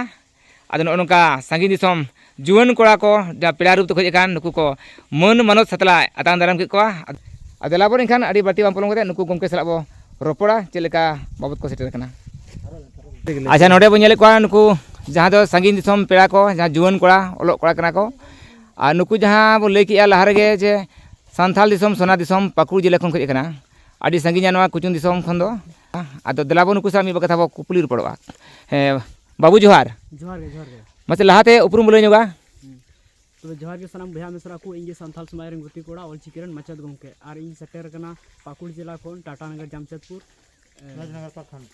ᱟᱫᱚ ᱱᱚᱜᱼᱚ ᱱᱚᱝᱠᱟ ᱥᱟᱺᱜᱤᱧ ᱫᱤᱥᱚᱢ ᱡᱩᱣᱟᱹᱱ ᱠᱚᱲᱟ ᱠᱚ ᱡᱟᱦᱟᱸ ᱯᱮᱲᱟ ᱨᱩᱯ ᱛᱮᱠᱚ ᱦᱮᱡ ᱟᱠᱟᱱ, ᱱᱩᱠᱩ ᱠᱚ ᱢᱟᱹᱱ ᱢᱟᱱᱚᱛ ᱥᱟᱛᱞᱟᱭ ᱟᱛᱟᱝ ᱫᱟᱨᱟᱢ ᱠᱮᱫ ᱠᱚᱣᱟ᱾ ᱟᱨ ᱫᱮᱞᱟ ᱵᱚᱱ ᱮᱱᱠᱷᱟᱱ ᱟᱹᱰᱤ ᱵᱟᱹᱲᱛᱤ ᱵᱟᱝ ᱯᱚᱞᱚᱢ ᱠᱟᱛᱮ ᱱᱩᱠᱩ ᱜᱚᱢᱠᱮ ᱥᱟᱞᱟᱜ ᱵᱚ ᱨᱚᱯᱚᱲᱟ, ᱪᱮᱫ ᱞᱮᱠᱟ ᱵᱟᱵᱚᱛ ᱠᱚ ᱥᱮᱴᱮᱨ ᱟᱠᱟᱱᱟ᱾ ᱟᱪᱪᱷᱟ, ᱱᱚᱰᱮ ᱵᱚᱱ ᱧᱮᱞᱮᱫ ᱠᱚᱣᱟ ᱱᱩᱠᱩ ᱡᱟᱦᱟᱸ ᱫᱚ ᱥᱟᱺᱜᱤᱧ ᱫᱤᱥᱚᱢ ᱯᱮᱲᱟ ᱠᱚ, ᱡᱟᱦᱟᱸ ᱡᱩᱣᱟᱹᱱ ᱠᱚᱲᱟ, ᱚᱞᱚᱜ ᱠᱚᱲᱟ ᱠᱟᱱᱟ ᱠᱚ᱾ ᱟᱨ ᱱᱩᱠᱩ ᱡᱟᱦᱟᱸ ᱵᱚ ᱞᱟᱹᱭ ᱠᱮᱜᱼᱟ ᱞᱟᱦᱟ ᱨᱮᱜᱮ ᱡᱮ ᱥᱟᱱᱛᱷᱟᱞ ᱫᱤᱥᱚᱢ ᱥᱚᱱᱟ ᱫᱤᱥᱚᱢ ᱯᱟᱹᱠᱩᱲ ᱡᱮᱞᱟ ᱠᱷᱚᱱ ᱠᱚ ᱦᱮᱡ ᱟᱠᱟᱱᱟ, ᱟᱹᱰᱤ ᱥᱟᱺᱜᱤᱧᱟ ᱱᱚᱣᱟ ᱠᱩᱪᱩᱝ ᱫᱤᱥᱚᱢ ᱠᱷᱚᱱ ᱫᱚ᱾ ᱟᱫᱚ ᱫᱮᱞᱟ ᱵᱚᱱ ᱱᱩᱠᱩ ᱥᱟᱶ ᱢᱤᱫ ᱵᱟᱨ ᱠᱟᱛᱷᱟ ᱵᱚ ᱠᱩᱯᱞᱤ ᱨᱚᱯᱚᱲᱚᱜᱼᱟ᱾ ᱦᱮᱸ, ᱵᱟᱹᱵᱩ ᱡᱚᱦᱟᱨ᱾ ᱡᱚᱦᱟᱨ ᱜᱮ, ᱡᱚᱦᱟᱨ ᱜᱮ᱾ ᱢᱟᱥᱮ ᱞᱟᱦᱟᱛᱮ ᱩᱯᱨᱩᱢ ᱵᱚ ᱞᱟᱹᱭ ᱧᱚᱜᱟ᱾ ᱦᱩᱸ᱾ ᱛᱚᱵᱮ ᱡᱚᱦᱟᱨ ᱜᱮ ᱥᱟᱱᱟᱢ ᱵᱚᱭᱦᱟ ᱢᱤᱥᱨᱟ ᱠᱚ, ᱤᱧ ᱜᱮ ᱥᱟᱱᱛᱷᱟᱞ ᱥᱚᱢᱟᱡᱽ ᱨᱮᱱ ᱜᱩᱛᱤ ᱠᱚᱲᱟ, ᱚᱞ ᱪᱤᱠᱤ ᱨᱮᱱ ᱢᱟᱪᱮᱫ ᱜᱚᱢᱠᱮ, ᱟᱨ ᱤᱧ ᱥᱮᱴᱮᱨ ᱟᱠᱟᱱᱟ ᱯᱟᱹᱠᱩᱲ ᱡᱮᱞᱟ ᱠᱷᱚᱱ ᱴᱟᱴᱟᱱᱚᱜᱚᱨ ᱡᱟᱢᱥᱮᱫᱽᱯᱩᱨ᱾ ᱮ, ᱨᱟᱡᱽᱱᱚᱜᱚᱨ ᱯᱨᱚᱠᱷᱚᱸᱰ᱾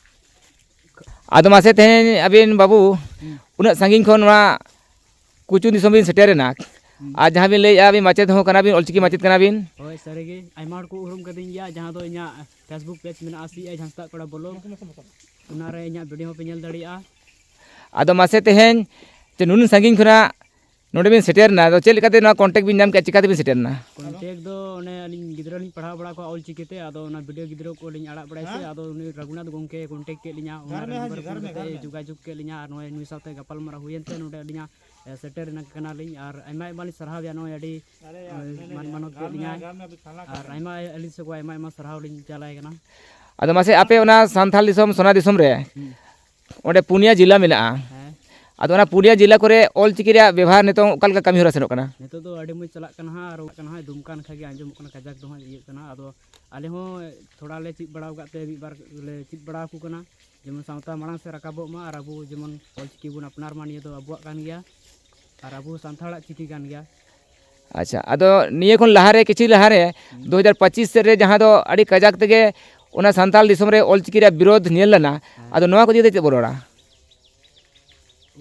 ᱟᱫᱚ ᱢᱟᱥᱮ ᱛᱮᱦᱮᱧ ᱟᱹᱵᱤᱱ ᱵᱟᱹᱵᱩ ᱦᱩᱸ᱾ ᱩᱱᱟᱹᱜ ᱥᱟᱺᱜᱤᱧ ᱠᱷᱚᱱ ᱱᱚᱣᱟ ᱠᱩᱪᱩᱝ ᱫᱤᱥᱚᱢ ᱵᱤᱱ ᱥᱮᱴᱮᱨᱮᱱᱟ, ᱦᱩᱸ᱾ ᱟᱨ ᱡᱟᱦᱟᱸ ᱵᱤᱱ ᱞᱟᱹᱭᱮᱫᱼᱟ ᱟᱹᱵᱤᱱ ᱢᱟᱪᱮᱫ ᱦᱚᱸ ᱠᱟᱱᱟ ᱵᱤᱱ, ᱚᱞᱪᱤᱠᱤ ᱢᱟᱪᱮᱫ ᱠᱟᱱᱟ ᱵᱤᱱ᱾ ᱦᱳᱭ, ᱥᱟᱹᱨᱤᱜᱮ ᱟᱭᱢᱟ ᱦᱚᱲ ᱠᱚ ᱩᱨᱩᱢ ᱠᱟᱹᱫᱤᱧ ᱜᱮᱭᱟ, ᱡᱟᱦᱟᱸ ᱫᱚ ᱤᱧᱟᱹᱜ Facebook page ᱢᱮᱱᱟᱜᱼᱟ, ᱥᱤ ᱟᱭ ᱡᱷᱟᱸᱥᱫᱟᱜ ᱠᱚᱲᱟ ᱵᱞᱚᱜ, ᱚᱱᱟᱨᱮ ᱤᱧᱟᱹᱜ video ᱦᱚᱸᱯᱮ ᱧᱮᱞ ᱫᱟᱲᱮᱭᱟᱜᱼᱟ᱾ ᱟᱫᱚ ᱢᱟᱥᱮ ᱛᱮᱦᱮᱧ ᱡᱮ ᱱᱩᱱᱟᱹᱜ ᱥᱟᱺᱜᱤᱧ ᱠᱷᱚᱱᱟᱜ ᱱᱚᱰᱮ ᱵᱤᱱ ᱥᱮᱴᱮᱨ ᱮᱱᱟ, ᱟᱫᱚ ᱪᱮᱫ ᱞᱮᱠᱟᱛᱮ ᱱᱚᱣᱟ ᱠᱚᱱᱴᱮᱠᱴ ᱵᱤᱱ ᱧᱟᱢ ᱠᱮᱫᱟ, ᱪᱤᱠᱟᱹ ᱛᱮᱵᱤᱱ ᱥᱮᱴᱮᱨ ᱮᱱᱟ? ᱠᱚᱱᱴᱮᱠᱴ ᱫᱚ ᱚᱱᱮ ᱟᱹᱞᱤᱧ ᱜᱤᱫᱽᱨᱟᱹ ᱞᱤᱧ ᱯᱟᱲᱦᱟᱣ ᱵᱟᱲᱟ ᱠᱚᱣᱟ ᱚᱞ ᱪᱤᱠᱤ ᱛᱮ, ᱟᱫᱚ ᱚᱱᱟ ᱵᱷᱤᱰᱤᱭᱳ ᱜᱤᱫᱽᱨᱟᱹ ᱠᱚᱞᱤᱧ ᱟᱲᱟᱜ ᱵᱟᱲᱟᱭᱟ ᱥᱮ, ᱟᱫᱚ ᱩᱱᱤ ᱨᱟᱹᱜᱷᱩᱱᱟᱛᱷ ᱜᱚᱢᱠᱮ ᱠᱚᱱᱴᱮᱠᱴ ᱠᱮᱫ ᱞᱤᱧᱟ, ᱚᱱᱟ ᱱᱟᱢᱵᱟᱨ ᱯᱷᱳᱱ ᱠᱟᱛᱮ ᱡᱳᱜᱟᱡᱳᱜᱽ ᱠᱮᱫ ᱞᱤᱧᱟ, ᱟᱨ ᱱᱚᱜᱼᱚᱭ ᱱᱩᱭ ᱥᱟᱶᱛᱮ ᱜᱟᱯᱟᱞᱢᱟᱨᱟᱣ ᱦᱩᱭᱮᱱ ᱛᱮ ᱱᱚᱰᱮ ᱟᱹᱞᱤᱧᱟᱜ ᱥᱮᱴᱮᱨ ᱮᱱᱟ ᱠᱟᱱᱟᱞᱤᱧ᱾ ᱟᱨ ᱟᱭᱢᱟ ᱟᱭᱢᱟ ᱞᱤᱧ ᱥᱟᱨᱦᱟᱣᱮᱭᱟ ᱱᱚᱜᱼᱚᱭ ᱟᱹᱰᱤ ᱢᱟᱱ ᱢᱟᱱᱚᱛ ᱠᱮᱫ ᱞᱤᱧᱟᱭ᱾ ᱟᱨ ᱟᱭᱢᱟ ᱟᱹᱞᱤᱧ ᱥᱮᱫ ᱠᱷᱚᱱ ᱟᱭᱢᱟ ᱟᱭᱢᱟ ᱥᱟᱨᱦᱟᱣ ᱞᱤᱧ ᱪᱟᱞᱟᱭ ᱠᱟᱱᱟ᱾ ᱟᱫᱚ ᱢᱟᱥᱮ, ᱟᱯᱮ ᱚᱱᱟ ᱥᱟᱱᱛᱟᱲ ᱫᱤᱥᱚᱢ, ᱥᱚᱱᱟ ᱫᱤᱥᱚᱢ ᱨᱮ ᱦᱩᱸ᱾ ᱚᱸᱰᱮ ᱯᱩᱱᱭᱟ ᱡᱮᱞᱟ ᱢᱮᱱᱟᱜᱼᱟ᱾ ᱦᱮᱸ᱾ ᱟᱫᱚ ᱚᱱᱟ ᱯᱩᱱᱭᱟ ᱡᱮᱞᱟ ᱠᱚᱨᱮ ᱚᱞᱪᱤᱠᱤ ᱨᱮᱭᱟᱜ ᱵᱮᱵᱷᱟᱨ ᱱᱤᱛᱚᱝ ᱚᱠᱟ ᱞᱮᱠᱟ ᱠᱟᱹᱢᱤ ᱦᱚᱨᱟ ᱥᱮᱱᱚᱜ ᱠᱟᱱᱟ? ᱱᱤᱛᱚᱜ ᱫᱚ ᱟᱹᱰᱤ ᱢᱚᱡᱽ ᱪᱟᱞᱟᱜ ᱠᱟᱱᱟ ᱦᱟᱸᱜ, ᱟᱨ ᱚᱱᱠᱟ ᱱᱟᱦᱟᱜ ᱫᱩᱢᱠᱟ ᱱᱟᱠᱷᱟ ᱜᱮ ᱟᱸᱡᱚᱢᱚᱜ ᱠᱟᱱᱟ, ᱠᱟᱡᱟᱠ ᱫᱚ ᱦᱟᱸᱜ ᱤᱭᱟᱹᱜ ᱠᱟᱱᱟ᱾ ᱟᱫᱚ ᱟᱞᱮ ᱦᱚᱸ ᱛᱷᱚᱲᱟ ᱞᱮ ᱪᱮᱫ ᱵᱟᱲᱟ ᱟᱠᱟᱫ ᱛᱮ ᱢᱤᱫ ᱵᱟᱨ ᱞᱮ ᱪᱮᱫ ᱵᱟᱲᱟ ᱟᱠᱚ ᱠᱟᱱᱟ᱾ ᱡᱮᱢᱚᱱ ᱥᱟᱶᱛᱟ ᱢᱟᱲᱟᱝ ᱥᱮᱫ ᱨᱟᱠᱟᱵᱚᱜ ᱢᱟ ᱟᱨ ᱟᱵᱚ ᱡᱮᱢᱚᱱ ᱚᱞᱪᱤᱠᱤ ᱵᱚᱱ ᱟᱯᱱᱟᱨ ᱢᱟ, ᱱᱤᱭᱟᱹ ᱫᱚ ᱟᱵᱚᱣᱟᱜ ᱠᱟᱱ ᱜᱮᱭᱟ ᱟᱨ ᱟᱵᱚ ᱥᱟᱱᱛᱟᱲᱟᱜ ᱪᱤᱠᱤ ᱠᱟᱱ ᱜᱮᱭᱟ᱾ ᱟᱪᱪᱷᱟ, ᱟᱫᱚ ᱱᱤᱭᱟᱹ ᱠᱷᱚᱱ ᱞᱟᱦᱟᱨᱮ, ᱠᱤᱪᱷᱩ ᱞᱟᱦᱟᱨᱮ, ᱦᱩᱸ᱾ ᱫᱩ ᱦᱟᱡᱟᱨ ᱯᱚᱸᱪᱤᱥ ᱥᱮᱫ ᱨᱮ ᱡᱟᱦᱟᱸ ᱫᱚ ᱟᱹᱰᱤ ᱠᱟᱡᱟᱠ ᱛᱮᱜᱮ ᱚᱱᱟ ᱥᱟᱱᱛᱟᱲ ᱫᱤᱥᱚᱢ ᱨᱮ ᱚᱞᱪᱤᱠᱤ ᱨᱮᱭᱟᱜ ᱵᱤᱨᱳᱫᱷ ᱧᱮᱞ ᱞᱮᱱᱟ, ᱦᱮᱸ᱾ ᱟᱫᱚ ᱱᱚᱣᱟ ᱠᱚ ᱤᱫᱤ ᱠᱟᱛᱮ ᱪᱮᱫ ᱵᱚᱱ ᱨᱚᱲᱟ?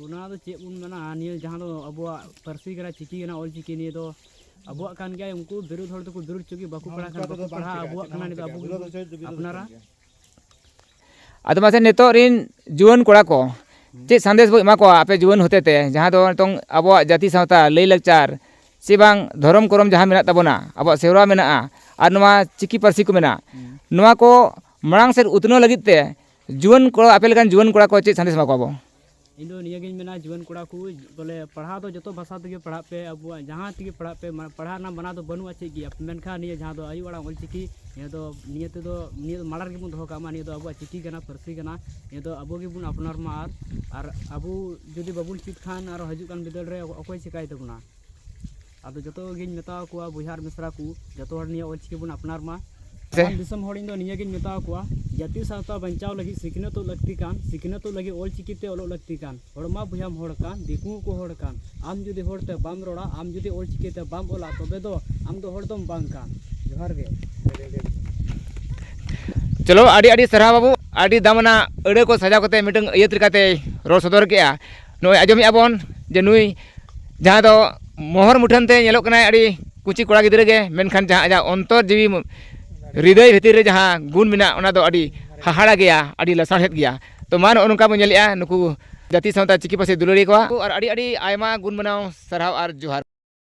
ᱚᱱᱟ ᱫᱚ ᱪᱮᱫ ᱵᱚᱱ ᱢᱮᱱᱟ, ᱱᱤᱭᱟᱹ ᱡᱟᱦᱟᱸ ᱫᱚ ᱟᱵᱚᱣᱟᱜ ᱯᱟᱹᱨᱥᱤ ᱠᱟᱱᱟ, ᱪᱤᱠᱤ ᱠᱟᱱᱟ, ᱚᱞ ᱪᱤᱠᱤ, ᱱᱤᱭᱟᱹ ᱫᱚ ᱟᱵᱚᱣᱟᱜ ᱠᱟᱱ ᱜᱮᱭᱟ᱾ ᱩᱱᱠᱩ ᱵᱤᱨᱳᱫᱷ ᱦᱚᱲ ᱫᱚᱠᱚ ᱵᱤᱨᱳᱫᱷ ᱦᱚᱪᱚ ᱜᱮ, ᱵᱟᱠᱚ ᱯᱟᱲᱦᱟᱜ ᱠᱟᱱᱟ, ᱵᱟᱠᱚ ᱯᱟᱲᱦᱟᱜᱼᱟ, ᱟᱵᱚᱣᱟᱜ ᱠᱟᱱᱟ, ᱱᱤᱭᱟᱹ ᱫᱚ ᱟᱵᱚ ᱟᱯᱱᱟᱨᱟ᱾ ᱟᱫᱚ ᱢᱟᱥᱮ, ᱱᱤᱛᱚᱜ ᱨᱤᱱ ᱡᱩᱣᱟᱹᱱ ᱠᱚᱲᱟ ᱠᱚ ᱦᱩᱸ᱾ ᱪᱮᱫ ᱥᱟᱸᱫᱮᱥ ᱵᱚ ᱮᱢᱟ ᱠᱚᱣᱟ ᱟᱯᱮ ᱡᱩᱣᱟᱹᱱ ᱦᱚᱛᱮᱛᱮ, ᱡᱟᱦᱟᱸ ᱫᱚ ᱱᱤᱛᱚᱝ ᱟᱵᱚᱣᱟᱜ ᱡᱟᱹᱛᱤ ᱥᱟᱶᱛᱟ, ᱞᱟᱹᱭ ᱞᱟᱠᱪᱟᱨ ᱥᱮ ᱵᱟᱝ ᱫᱷᱚᱨᱚᱢ ᱠᱚᱨᱚᱢ ᱡᱟᱦᱟᱸ ᱢᱮᱱᱟᱜ ᱛᱟᱵᱚᱱᱟ, ᱟᱵᱚᱣᱟᱜ ᱥᱮᱨᱣᱟ ᱢᱮᱱᱟᱜᱼᱟ, ᱟᱨ ᱱᱚᱣᱟ ᱪᱤᱠᱤ ᱯᱟᱹᱨᱥᱤ ᱠᱚ ᱢᱮᱱᱟᱜᱼᱟ, ᱦᱩᱸ᱾ ᱱᱚᱣᱟ ᱠᱚ ᱢᱟᱲᱟᱝ ᱥᱮᱫ ᱩᱛᱱᱟᱹᱣ ᱞᱟᱹᱜᱤᱫ ᱛᱮ ᱡᱩᱣᱟᱹᱱ ᱠᱚᱲᱟ, ᱟᱯᱮ ᱞᱮᱠᱟᱱ ᱡᱩᱣᱟᱹᱱ ᱠᱚᱲᱟ ᱠᱚ ᱪᱮᱫ ᱥᱟᱸᱫᱮᱥ ᱮᱢᱟ ᱠᱚᱣᱟ ᱵᱚ? ᱤᱧ ᱫᱚ ᱱᱤᱭᱟᱹ ᱜᱤᱧ ᱢᱮᱱᱟ, ᱡᱩᱣᱟᱹᱱ ᱠᱚᱲᱟ ᱠᱚ ᱵᱚᱞᱮ ᱯᱟᱲᱦᱟᱣ ᱫᱚ ᱡᱚᱛᱚ ᱵᱷᱟᱥᱟ ᱛᱮᱜᱮ ᱯᱟᱲᱦᱟᱜ ᱯᱮ, ᱟᱵᱚᱣᱟᱜ ᱡᱟᱦᱟᱸ ᱛᱮᱜᱮ ᱯᱟᱲᱦᱟᱜ ᱯᱮ, ᱢᱟ-, ᱯᱟᱲᱦᱟᱜ ᱨᱮᱱᱟᱜ ᱢᱟᱱᱟ ᱫᱚ ᱵᱟᱹᱱᱩᱜᱼᱟ ᱪᱮᱫ ᱜᱮ, ᱢᱮᱱᱠᱷᱟᱱ ᱱᱤᱭᱟᱹ ᱡᱟᱦᱟᱸ ᱫᱚ ᱟᱭᱳ ᱟᱲᱟᱝ ᱚᱞ ᱪᱤᱠᱤ, ᱱᱤᱭᱟᱹ ᱫᱚ, ᱱᱤᱭᱟᱹ ᱛᱮᱫᱚ, ᱱᱤᱭᱟᱹ ᱫᱚ ᱢᱟᱲᱟᱝ ᱨᱮᱜᱮ ᱵᱚᱱ ᱫᱚᱦᱚ ᱠᱟᱜ ᱢᱟ᱾ ᱱᱤᱭᱟᱹ ᱫᱚ ᱟᱵᱚᱣᱟᱜ ᱪᱤᱠᱤ ᱠᱟᱱᱟ, ᱯᱟᱹᱨᱥᱤ ᱠᱟᱱᱟ, ᱱᱤᱭᱟᱹ ᱫᱚ ᱟᱵᱚ ᱜᱮᱵᱚᱱ ᱟᱯᱱᱟᱨ ᱢᱟ᱾ ᱟᱨ, ᱟᱨ ᱟᱵᱚ ᱡᱩᱫᱤ ᱵᱟᱵᱚᱱ ᱪᱮᱫ ᱠᱷᱟᱱ, ᱟᱨ ᱦᱤᱡᱩᱜ ᱠᱟᱱ ᱵᱤᱫᱟᱹᱞ ᱨᱮ ᱚᱠᱚᱭ ᱪᱤᱠᱟᱭ ᱛᱟᱵᱚᱱᱟ? ᱟᱫᱚ ᱡᱚᱛᱚ ᱜᱤᱧ ᱢᱮᱛᱟ ᱠᱚᱣᱟ, ᱵᱚᱭᱦᱟ ᱟᱨ ᱢᱤᱥᱨᱟ ᱠᱚ, ᱡᱚᱛᱚ ᱦᱚᱲ ᱱᱤᱭᱟᱹ ᱚᱞ ᱪᱤᱠᱤ ᱵᱚᱱ ᱟᱯᱱᱟᱨ ᱢᱟ᱾ ᱥᱮ ᱥᱟᱱᱟᱢ ᱫᱤᱥᱚᱢ ᱦᱚᱲ ᱤᱧ ᱫᱚ ᱱᱤᱭᱟᱹ ᱜᱤᱧ ᱢᱮᱛᱟ ᱠᱚᱣᱟ, ᱡᱟᱹᱛᱤ ᱥᱟᱶᱛᱟ ᱵᱟᱧᱪᱟᱣ ᱞᱟᱹᱜᱤᱫ ᱥᱤᱠᱷᱱᱟᱹᱛᱚᱜ ᱞᱟᱹᱠᱛᱤ ᱠᱟᱱ, ᱥᱤᱠᱷᱱᱟᱹᱛᱚᱜ ᱞᱟᱹᱜᱤᱫ ᱚᱞ ᱪᱤᱠᱤ ᱛᱮ ᱚᱞᱚᱜ ᱞᱟᱹᱠᱛᱤ ᱠᱟᱱ᱾ ᱦᱚᱲ ᱢᱟ ᱵᱚᱭᱦᱟᱢ ᱦᱚᱲ ᱠᱟᱱ, ᱫᱤᱠᱩ ᱦᱚᱸᱠᱚ ᱦᱚᱲ ᱠᱟᱱ᱾ ᱟᱢ ᱡᱩᱫᱤ ᱦᱚᱲ ᱛᱮ ᱵᱟᱢ ᱨᱚᱲᱟ, ᱟᱢ ᱡᱩᱫᱤ ᱚᱞ ᱪᱤᱠᱤ ᱛᱮ ᱵᱟᱢ ᱚᱞᱟ, ᱛᱚᱵᱮ ᱫᱚ ᱟᱢ ᱫᱚ ᱦᱚᱲ ᱫᱚᱢ ᱵᱟᱝ ᱠᱟᱱ᱾ ᱡᱚᱦᱟᱨ ᱜᱮ᱾ ᱪᱚᱞᱚ, ᱟᱹᱰᱤ ᱟᱹᱰᱤ ᱥᱟᱨᱦᱟᱣ ᱵᱟᱹᱵᱩ, ᱟᱹᱰᱤ ᱫᱟᱢᱟᱱᱟᱜ ᱟᱹᱲᱟᱹ ᱠᱚ ᱥᱟᱡᱟᱣ ᱠᱟᱛᱮ ᱢᱤᱫᱴᱟᱝ ᱟᱹᱭᱟᱹᱛ ᱞᱮᱠᱟᱛᱮᱭ ᱨᱚᱲ ᱥᱚᱫᱚᱨ ᱠᱮᱜᱼᱟ᱾ ᱱᱚᱜᱼᱚᱭ ᱟᱸᱡᱚᱢᱮᱜᱼᱟ ᱵᱚᱱ ᱡᱮ ᱱᱩᱭ ᱡᱟᱦᱟᱸ ᱫᱚ ᱢᱚᱦᱚᱨ ᱢᱩᱴᱷᱟᱹᱱ ᱛᱮ ᱧᱮᱞᱚᱜ ᱠᱟᱱᱟᱭ ᱟᱹᱰᱤ ᱠᱩᱪᱤ ᱠᱚᱲᱟ ᱜᱤᱫᱽᱨᱟᱹ ᱜᱮ, ᱢᱮᱱᱠᱷᱟᱱ ᱡᱟᱦᱟᱸ ᱟᱡᱟᱜ ᱚᱱᱛᱚᱨ ᱡᱤᱣᱤ ᱦᱨᱤᱫᱚᱭ ᱵᱷᱤᱛᱤᱨ ᱨᱮ ᱡᱟᱦᱟᱸ ᱜᱩᱱ ᱢᱮᱱᱟᱜ, ᱚᱱᱟ ᱫᱚ ᱟᱹᱰᱤ ᱦᱟᱦᱟᱲᱟ ᱜᱮᱭᱟ, ᱟᱹᱰᱤ ᱞᱟᱥᱟᱲᱦᱮᱫ ᱜᱮᱭᱟ᱾ ᱛᱚ ᱢᱟ, ᱱᱚᱜᱼᱚ ᱱᱚᱝᱠᱟ ᱵᱚᱱ ᱧᱮᱞᱮᱜᱼᱟ, ᱱᱩᱠᱩ ᱡᱟᱹᱛᱤ ᱥᱟᱶᱛᱟ ᱪᱤᱠᱤ ᱯᱟᱹᱨᱥᱤ ᱫᱩᱞᱟᱹᱲᱤᱭᱟᱹ ᱠᱚᱣᱟ ᱟᱨ ᱟᱹᱰᱤ ᱟᱹᱰᱤ ᱟᱭᱢᱟ ᱜᱩᱱ ᱢᱟᱱᱟᱣ ᱥᱟᱨᱦᱟᱣ ᱟᱨ ᱡᱚᱦᱟᱨ᱾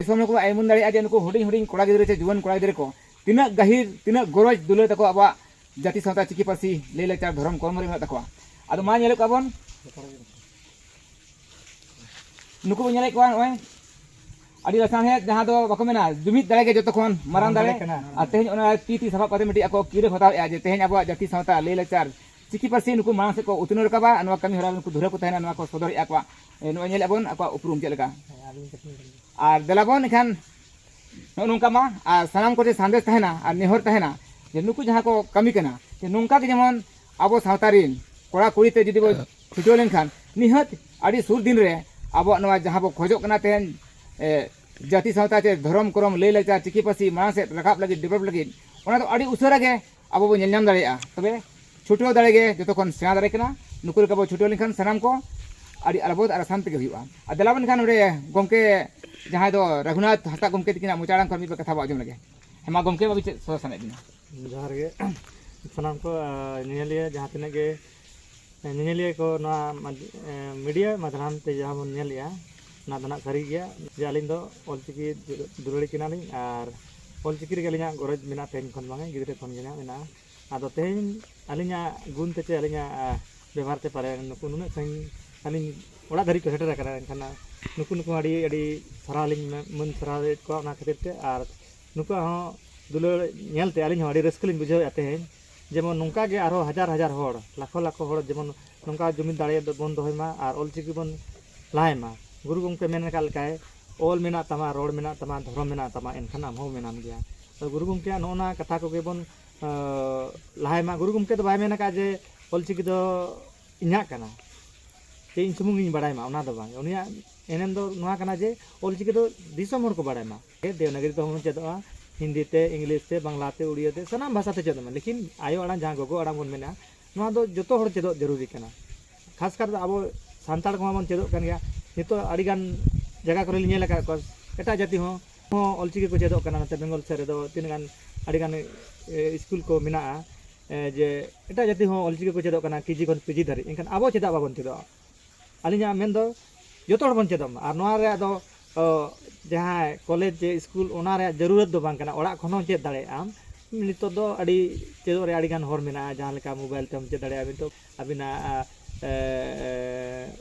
ᱫᱤᱥᱚᱢ ᱦᱚᱲ ᱠᱚ ᱮᱢᱚᱱ ᱫᱟᱲᱮᱭᱟᱜᱼᱟ ᱡᱮ ᱱᱩᱠᱩ ᱦᱩᱰᱤᱧ ᱦᱩᱰᱤᱧ ᱠᱚᱲᱟ ᱜᱤᱫᱽᱨᱟᱹ ᱥᱮ ᱡᱩᱣᱟᱹᱱ ᱠᱚᱲᱟ ᱜᱤᱫᱽᱨᱟᱹ ᱠᱚ ᱛᱤᱱᱟᱹᱜ ᱜᱟᱹᱦᱤᱨ, ᱛᱤᱱᱟᱹᱜ ᱜᱚᱨᱚᱡᱽ ᱫᱩᱞᱟᱹᱲ ᱛᱟᱠᱚ ᱟᱵᱚᱣᱟᱜ ᱡᱟᱹᱛᱤ ᱥᱟᱶᱛᱟ ᱪᱤᱠᱤ ᱯᱟᱹᱨᱥᱤ ᱞᱟᱹᱭ ᱞᱟᱠᱪᱟᱨ ᱫᱷᱚᱨᱚᱢ ᱠᱚᱨᱢᱚ ᱨᱮ ᱢᱮᱱᱟᱜ ᱛᱟᱠᱚᱣᱟ᱾ ᱟᱫᱚ ᱢᱟ ᱧᱮᱞᱮᱫ ᱠᱚᱣᱟ ᱵᱚᱱ, ᱱᱩᱠᱩ ᱵᱚᱱ ᱧᱮᱞᱮᱫ ᱠᱚᱣᱟ ᱱᱚᱜᱼᱚᱭ ᱟᱹᱰᱤ ᱞᱟᱥᱟᱲᱦᱮᱫ, ᱡᱟᱦᱟᱸ ᱫᱚ ᱵᱟᱠᱚ ᱢᱮᱱᱟ ᱡᱩᱢᱤᱫ ᱫᱟᱲᱮ ᱜᱮ ᱡᱚᱛᱚ ᱠᱷᱚᱱ ᱢᱟᱨᱟᱝ ᱢᱟᱨᱟᱝ ᱫᱟᱲᱮ ᱫᱟᱲᱮ᱾ ᱠᱟᱱᱟ᱾ ᱟᱨ ᱛᱮᱦᱮᱧ ᱚᱱᱟ ᱛᱤ ᱛᱤ ᱥᱟᱯᱟᱵ ᱠᱟᱛᱮ ᱢᱤᱫᱴᱤᱡ ᱟᱠᱚ ᱠᱤᱨᱟᱹ ᱠᱚ ᱦᱟᱛᱟᱣᱮᱫᱼᱟ ᱡᱮ ᱛᱮᱦᱮᱧ ᱟᱵᱚᱣᱟᱜ ᱡᱟᱹᱛᱤ ᱥᱟᱶᱛᱟ ᱞᱟᱹᱭ ᱞᱟᱠᱪᱟᱨ ᱪᱤᱠᱤ ᱯᱟᱹᱨᱥᱤ ᱱᱩᱠᱩ ᱢᱟᱲᱟᱝ ᱥᱮᱫ ᱠᱚ ᱩᱛᱱᱟᱹᱣ ᱨᱟᱠᱟᱵᱟ ᱟᱨ ᱱᱚᱣᱟ ᱠᱟᱹᱢᱤ ᱦᱚᱨᱟ ᱨᱮ ᱱᱩᱠᱩ ᱫᱷᱩᱨᱟᱹ ᱠᱚ ᱛᱟᱦᱮᱱᱟ, ᱱᱚᱣᱟ ᱠᱚ ᱥᱚᱫᱚᱨᱮᱫᱼᱟ ᱠᱚᱣᱟ᱾ ᱮ, ᱱᱚᱜᱼᱚᱭ ᱧᱮᱞᱮᱫ ᱵᱚᱱ ᱟᱠᱚᱣᱟᱜ ᱩᱯᱨᱩᱢ ᱪᱮᱫ ᱞᱮᱠᱟ᱾ ᱟᱨ ᱫᱮᱞᱟ ᱵᱚᱱ ᱮᱱᱠᱷᱟᱱ ᱱᱚᱜᱼᱚ ᱱᱚᱝᱠᱟ ᱢᱟ, ᱟᱨ ᱥᱟᱱᱟᱢ ᱠᱚᱴᱷᱮᱱ ᱥᱟᱸᱫᱮᱥ ᱛᱟᱦᱮᱱᱟ ᱟᱨ ᱱᱮᱦᱚᱨ ᱛᱟᱦᱮᱱᱟ ᱡᱮ ᱱᱩᱠᱩ ᱡᱟᱦᱟᱸ ᱠᱚ ᱠᱟᱹᱢᱤ ᱠᱟᱱᱟ, ᱡᱮ ᱱᱚᱝᱠᱟ ᱜᱮ ᱡᱮᱢᱚᱱ ᱟᱵᱚ ᱥᱟᱶᱛᱟ ᱨᱤᱱ ᱠᱚᱲᱟ ᱠᱩᱲᱤ ᱛᱮ ᱡᱩᱫᱤ ᱵᱚ ᱪᱷᱩᱴᱟᱹᱣ ᱞᱮᱱᱠᱷᱟᱱ, ᱱᱤᱦᱟᱹᱛ ᱟᱹᱰᱤ ᱥᱩᱨ ᱫᱤᱱ ᱨᱮ ᱟᱵᱚᱣᱟᱜ ᱱᱚᱣᱟ ᱡᱟᱦᱟᱸ ᱵᱚ ᱠᱷᱚᱡᱚᱜ ᱠᱟᱱᱟ ᱛᱮᱦᱮᱧ, ᱮ, ᱡᱟᱹᱛᱤ ᱥᱟᱶᱛᱟ ᱪᱮ ᱫᱷᱚᱨᱚᱢ ᱠᱚᱨᱚᱢ ᱞᱟᱹᱭ ᱞᱟᱠᱪᱟᱨ ᱪᱤᱠᱤ ᱯᱟᱹᱨᱥᱤ ᱢᱟᱲᱟᱝ ᱥᱮᱫ ᱨᱟᱠᱟᱵ ᱞᱟᱹᱜᱤᱫ, develop ᱞᱟᱹᱜᱤᱫ, ᱚᱱᱟ ᱫᱚ ᱟᱹᱰᱤ ᱩᱥᱟᱹᱨᱟ ᱜᱮ ᱟᱵᱚ ᱵᱚ ᱧᱮᱞ ᱧᱟᱢ ᱫᱟᱲᱮᱭᱟᱜᱼᱟ᱾ ᱛᱚᱵᱮ ᱪᱷᱩᱴᱟᱹᱣ ᱫᱟᱲᱮ ᱜᱮ ᱡᱚᱛᱚ ᱠᱷᱚᱱ ᱥᱮᱬᱟ ᱫᱟᱲᱮ ᱠᱟᱱᱟ᱾ ᱱᱩᱠᱩ ᱞᱮᱠᱟ ᱵᱚ ᱪᱷᱩᱴᱟᱹᱣ ᱞᱮᱱᱠᱷᱟᱱ ᱥᱟᱱᱟᱢ ᱠᱚ ᱟᱹᱰᱤ ᱟᱞᱵᱚᱫ ᱟᱨ ᱟᱥᱟᱱ ᱛᱮᱜᱮ ᱦᱩᱭᱩᱜᱼᱟ᱾ ᱟᱨ ᱫᱮᱞᱟ ᱵᱚᱱ ᱮᱱᱠᱷᱟᱱ ᱱᱚᱰᱮ ᱜᱚᱢᱠᱮ ᱡᱟᱦᱟᱸᱭ ᱫᱚ ᱨᱟᱹᱜᱷᱩᱱᱟᱛᱷ ᱦᱟᱸᱥᱫᱟ ᱜᱚᱢᱠᱮ ᱛᱟᱹᱠᱤᱱᱟᱜ ᱢᱚᱪᱟ ᱟᱲᱟᱝ ᱠᱷᱚᱱ ᱢᱤᱫ ᱵᱟᱨ ᱠᱟᱛᱷᱟ ᱵᱚ ᱟᱸᱡᱚᱢ ᱞᱮᱜᱮ᱾ ᱦᱮᱸ ᱢᱟ ᱜᱚᱢᱠᱮ, ᱟᱹᱵᱤᱱ ᱪᱮᱫ ᱥᱚᱫᱚᱨ ᱥᱟᱱᱟᱭᱮᱫ ᱵᱤᱱᱟ? ᱡᱚᱦᱟᱨ ᱜᱮ᱾ ᱥᱟᱱᱟᱢ ᱠᱚ, ᱟᱸ, ᱧᱮᱧᱮᱞᱤᱭᱟᱹ ᱡᱟᱦᱟᱸ ᱛᱤᱱᱟᱹᱜ ᱜᱮ, ᱮᱸ, ᱧᱮᱧᱮᱞᱤᱭᱟᱹ ᱠᱚ ᱱᱚᱣᱟ ᱢᱟᱫᱽ-, ᱮᱸ, ᱢᱤᱰᱤᱭᱟ ᱢᱟᱫᱽᱫᱷᱚᱢ ᱛᱮ ᱡᱟᱦᱟᱸ ᱵᱚᱱ ᱧᱮᱞᱮᱜᱼᱟ, ᱚᱱᱟ ᱫᱚ ᱱᱟᱜ ᱥᱟᱹᱨᱤ ᱜᱮᱭᱟ ᱡᱮ ᱟᱹᱞᱤᱧ ᱫᱚ ᱚᱞᱪᱤᱠᱤ ᱫᱩ-, ᱫᱩᱞᱟᱹᱲᱤ ᱠᱟᱱᱟᱞᱤᱧ ᱟᱨ ᱚᱞᱪᱤᱠᱤ ᱨᱮᱜᱮ ᱟᱹᱞᱤᱧᱟᱜ ᱜᱚᱨᱚᱡᱽ ᱢᱮᱱᱟᱜᱼᱟ, ᱛᱮᱦᱮᱧ ᱠᱷᱚᱱ ᱵᱟᱝᱟ, ᱜᱤᱫᱽᱨᱟᱹ ᱠᱷᱚᱱ ᱜᱮ ᱱᱟᱜ ᱢᱮᱱᱟᱜᱼᱟ᱾ ᱟᱫᱚ ᱛᱮᱦᱮᱧ ᱟᱹᱞᱤᱧᱟᱜ ᱜᱩᱱ ᱛᱮ ᱪᱮ ᱟᱹᱞᱤᱧᱟᱜ, ᱟ, ᱵᱮᱵᱷᱟᱨ ᱛᱮ ᱯᱟᱞᱮᱱ ᱱᱩᱠᱩ ᱱᱩᱱᱟᱹᱜ ᱥᱟᱺᱜᱤᱧ ᱟᱹᱞᱤᱧ ᱚᱲᱟᱜ ᱫᱷᱟᱹᱨᱤᱡ ᱠᱚ ᱥᱮᱴᱮᱨ ᱟᱠᱟᱱᱟ᱾ ᱮᱱᱠᱷᱟᱱ ᱱᱩᱠᱩ, ᱱᱩᱠᱩ ᱟᱹᱰᱤ, ᱟᱹᱰᱤ ᱥᱟᱨᱦᱟᱣ ᱞᱤᱧ ᱢᱮ-, ᱢᱟᱹᱱ ᱥᱟᱨᱦᱟᱣᱮᱫ ᱠᱚᱣᱟ ᱚᱱᱟ ᱠᱷᱟᱹᱛᱤᱨ ᱛᱮ᱾ ᱟᱨ ᱱᱩᱠᱩᱣᱟᱜ ᱦᱚᱸ ᱫᱩᱞᱟᱹᱲ ᱧᱮᱞᱛᱮ ᱟᱹᱞᱤᱧ ᱦᱚᱸ ᱟᱹᱰᱤ ᱨᱟᱹᱥᱠᱟᱹ ᱞᱤᱧ ᱵᱩᱡᱷᱟᱹᱣᱮᱫᱼᱟ ᱛᱮᱦᱮᱧ᱾ ᱡᱮᱢᱚᱱ ᱱᱚᱝᱠᱟ ᱜᱮ ᱟᱨᱦᱚᱸ ᱦᱟᱡᱟᱨ ᱦᱟᱡᱟᱨ ᱦᱚᱲ, ᱞᱟᱠᱷᱚ ᱞᱟᱠᱷᱚ ᱦᱚᱲ ᱡᱮᱢᱚᱱ ᱱᱚᱝᱠᱟ ᱡᱩᱢᱤᱫ ᱫᱟᱲᱮ ᱵᱚᱱ ᱫᱚᱦᱚᱭ ᱢᱟ ᱟᱨ ᱚᱞᱪᱤᱠᱤ ᱵᱚᱱ ᱞᱟᱦᱟᱭ ᱢᱟ᱾ ᱜᱩᱨᱩ ᱜᱚᱢᱠᱮ ᱢᱮᱱ ᱟᱠᱟᱫ ᱞᱮᱠᱟᱭ, "ᱚᱞ ᱢᱮᱱᱟᱜ ᱛᱟᱢᱟ, ᱨᱚᱲ ᱢᱮᱱᱟᱜ ᱛᱟᱢᱟ, ᱫᱷᱚᱨᱚᱢ ᱢᱮᱱᱟᱜ ᱛᱟᱢᱟ, ᱮᱱᱠᱷᱟᱱ ᱟᱢ ᱦᱚᱸ ᱢᱮᱱᱟᱢ ᱜᱮᱭᱟ᱾" ᱛᱚ ᱜᱩᱨᱩ ᱜᱚᱢᱠᱮᱭᱟᱜ ᱱᱚᱜᱼᱚ ᱱᱟ ᱠᱟᱛᱷᱟ ᱠᱚᱜᱮ ᱵᱚᱱ, ᱟᱸ, ᱞᱟᱦᱟᱭ ᱢᱟ᱾ ᱜᱩᱨᱩ ᱜᱚᱢᱠᱮ ᱫᱚ ᱵᱟᱭ ᱢᱮᱱ ᱟᱠᱟᱫ ᱡᱮ ᱚᱞᱪᱤᱠᱤ ᱫᱚ ᱤᱧᱟᱹᱜ ᱠᱟᱱᱟ, ᱥᱮ ᱤᱧ ᱥᱩᱢᱩᱝ ᱜᱤᱧ ᱵᱟᱲᱟᱭ ᱢᱟ, ᱚᱱᱟ ᱫᱚ ᱵᱟᱝ᱾ ᱩᱱᱤᱭᱟᱜ ᱮᱱᱮᱢ ᱫᱚ ᱱᱚᱣᱟ ᱠᱟᱱᱟ ᱡᱮ ᱚᱞᱪᱤᱠᱤ ᱫᱚ ᱫᱤᱥᱚᱢ ᱦᱚᱲ ᱠᱚ ᱵᱟᱲᱟᱭ ᱢᱟ᱾ ᱫᱮᱵᱽᱱᱟᱜᱚᱨᱤ ᱛᱮᱦᱚᱸ ᱵᱚᱱ ᱪᱮᱫᱚᱜᱼᱟ, ᱦᱤᱱᱫᱤ ᱛᱮ, ᱤᱝᱞᱤᱥ ᱛᱮ, ᱵᱟᱝᱞᱟ ᱛᱮ, ᱩᱲᱤᱭᱟ ᱛᱮ, ᱥᱟᱱᱟᱢ ᱵᱷᱟᱥᱟ ᱛᱮ ᱪᱮᱫᱚᱜ ᱢᱟ, ᱞᱮᱠᱤᱱ ᱟᱭᱳ ᱟᱲᱟᱝ, ᱡᱟᱦᱟᱸ ᱜᱚᱜᱚ ᱟᱲᱟᱝ ᱵᱚᱱ ᱢᱮᱱᱟ, ᱱᱚᱣᱟ ᱫᱚ ᱡᱚᱛᱚ ᱦᱚᱲ ᱪᱮᱫᱚᱜ ᱡᱟᱹᱨᱩᱨᱤ ᱠᱟᱱᱟ᱾ ᱠᱷᱟᱥ ᱠᱟᱨ ᱫᱚ ᱟᱵᱚ ᱥᱟᱱᱛᱟᱲ ᱠᱚᱢᱟ ᱵᱚᱱ ᱪᱮᱫᱚᱜ ᱠᱟᱱ ᱜᱮᱭᱟ᱾ ᱱᱤᱛᱚᱜ ᱟᱹᱰᱤᱜᱟᱱ ᱡᱟᱭᱜᱟ ᱠᱚᱨᱮ ᱞᱤᱧ ᱧᱮᱞ ᱟᱠᱟᱫ ᱠᱚᱣᱟ, ᱮᱴᱟᱜ ᱡᱟᱹᱛᱤ ᱦᱚᱸ, ᱦᱚᱸ ᱚᱞᱪᱤᱠᱤ ᱠᱚ ᱪᱮᱫᱚᱜ ᱠᱟᱱᱟ᱾ ᱱᱚᱛᱮ ᱵᱮᱝᱜᱚᱞ ᱥᱮᱫ ᱨᱮᱫᱚ ᱛᱤᱱᱟᱹᱜ ᱜᱟᱱ, ᱟᱹᱰᱤᱜᱟᱱ, ᱮ, ᱥᱠᱩᱞ ᱠᱚ ᱢᱮᱱᱟᱜᱼᱟ, ᱮ, ᱡᱮ ᱮᱴᱟᱜ ᱡᱟᱹᱛᱤ ᱦᱚᱸ ᱚᱞᱪᱤᱠᱤ ᱠᱚ ᱪᱮᱫᱚᱜ ᱠᱟᱱᱟ, ᱠᱮᱡᱤ ᱠᱷᱚᱱ ᱯᱤᱡᱤ ᱫᱷᱟᱹᱨᱤᱡ᱾ ᱮᱱᱠᱷᱟᱱ ᱟᱵᱚ ᱪᱮᱫᱟᱜ ᱵᱟᱵᱚᱱ ᱪᱮᱫᱚᱜᱼᱟ? ᱟᱹᱞᱤᱧᱟᱜ ᱢᱮᱱ ᱫᱚ ᱡᱚᱛᱚ ᱦᱚᱲ ᱵᱚᱱ ᱪᱮᱫᱚᱜ ᱢᱟ᱾ ᱟᱨ ᱱᱚᱣᱟ ᱨᱮᱭᱟᱜ ᱫᱚ ᱚ, ᱡᱟᱦᱟᱸᱭ ᱠᱚᱞᱮᱡᱽ ᱪᱮ ᱥᱠᱩᱞ, ᱚᱱᱟ ᱨᱮᱭᱟᱜ ᱡᱟᱹᱨᱩᱲᱟᱛ ᱫᱚ ᱵᱟᱝ ᱠᱟᱱᱟ, ᱚᱲᱟᱜ ᱠᱷᱚᱱ ᱦᱚᱸ ᱪᱮᱫ ᱫᱟᱲᱮᱭᱟᱜ ᱟᱢ᱾ ᱱᱤᱛᱚᱜ ᱫᱚ ᱟᱹᱰᱤ ᱪᱮᱫᱚᱜ ᱨᱮ ᱟᱹᱰᱤ ᱜᱟᱱ ᱦᱚᱨ ᱢᱮᱱᱟᱜᱼᱟ, ᱡᱟᱦᱟᱸ ᱞᱮᱠᱟ ᱢᱳᱵᱟᱭᱤᱞ ᱛᱮᱦᱚᱸ ᱪᱮᱫ ᱫᱟᱲᱮᱭᱟᱜᱼᱟ᱾ ᱱᱤᱛᱚᱜ ᱟᱹᱵᱤᱱᱟᱜ ᱟ, ᱮ, ᱮ,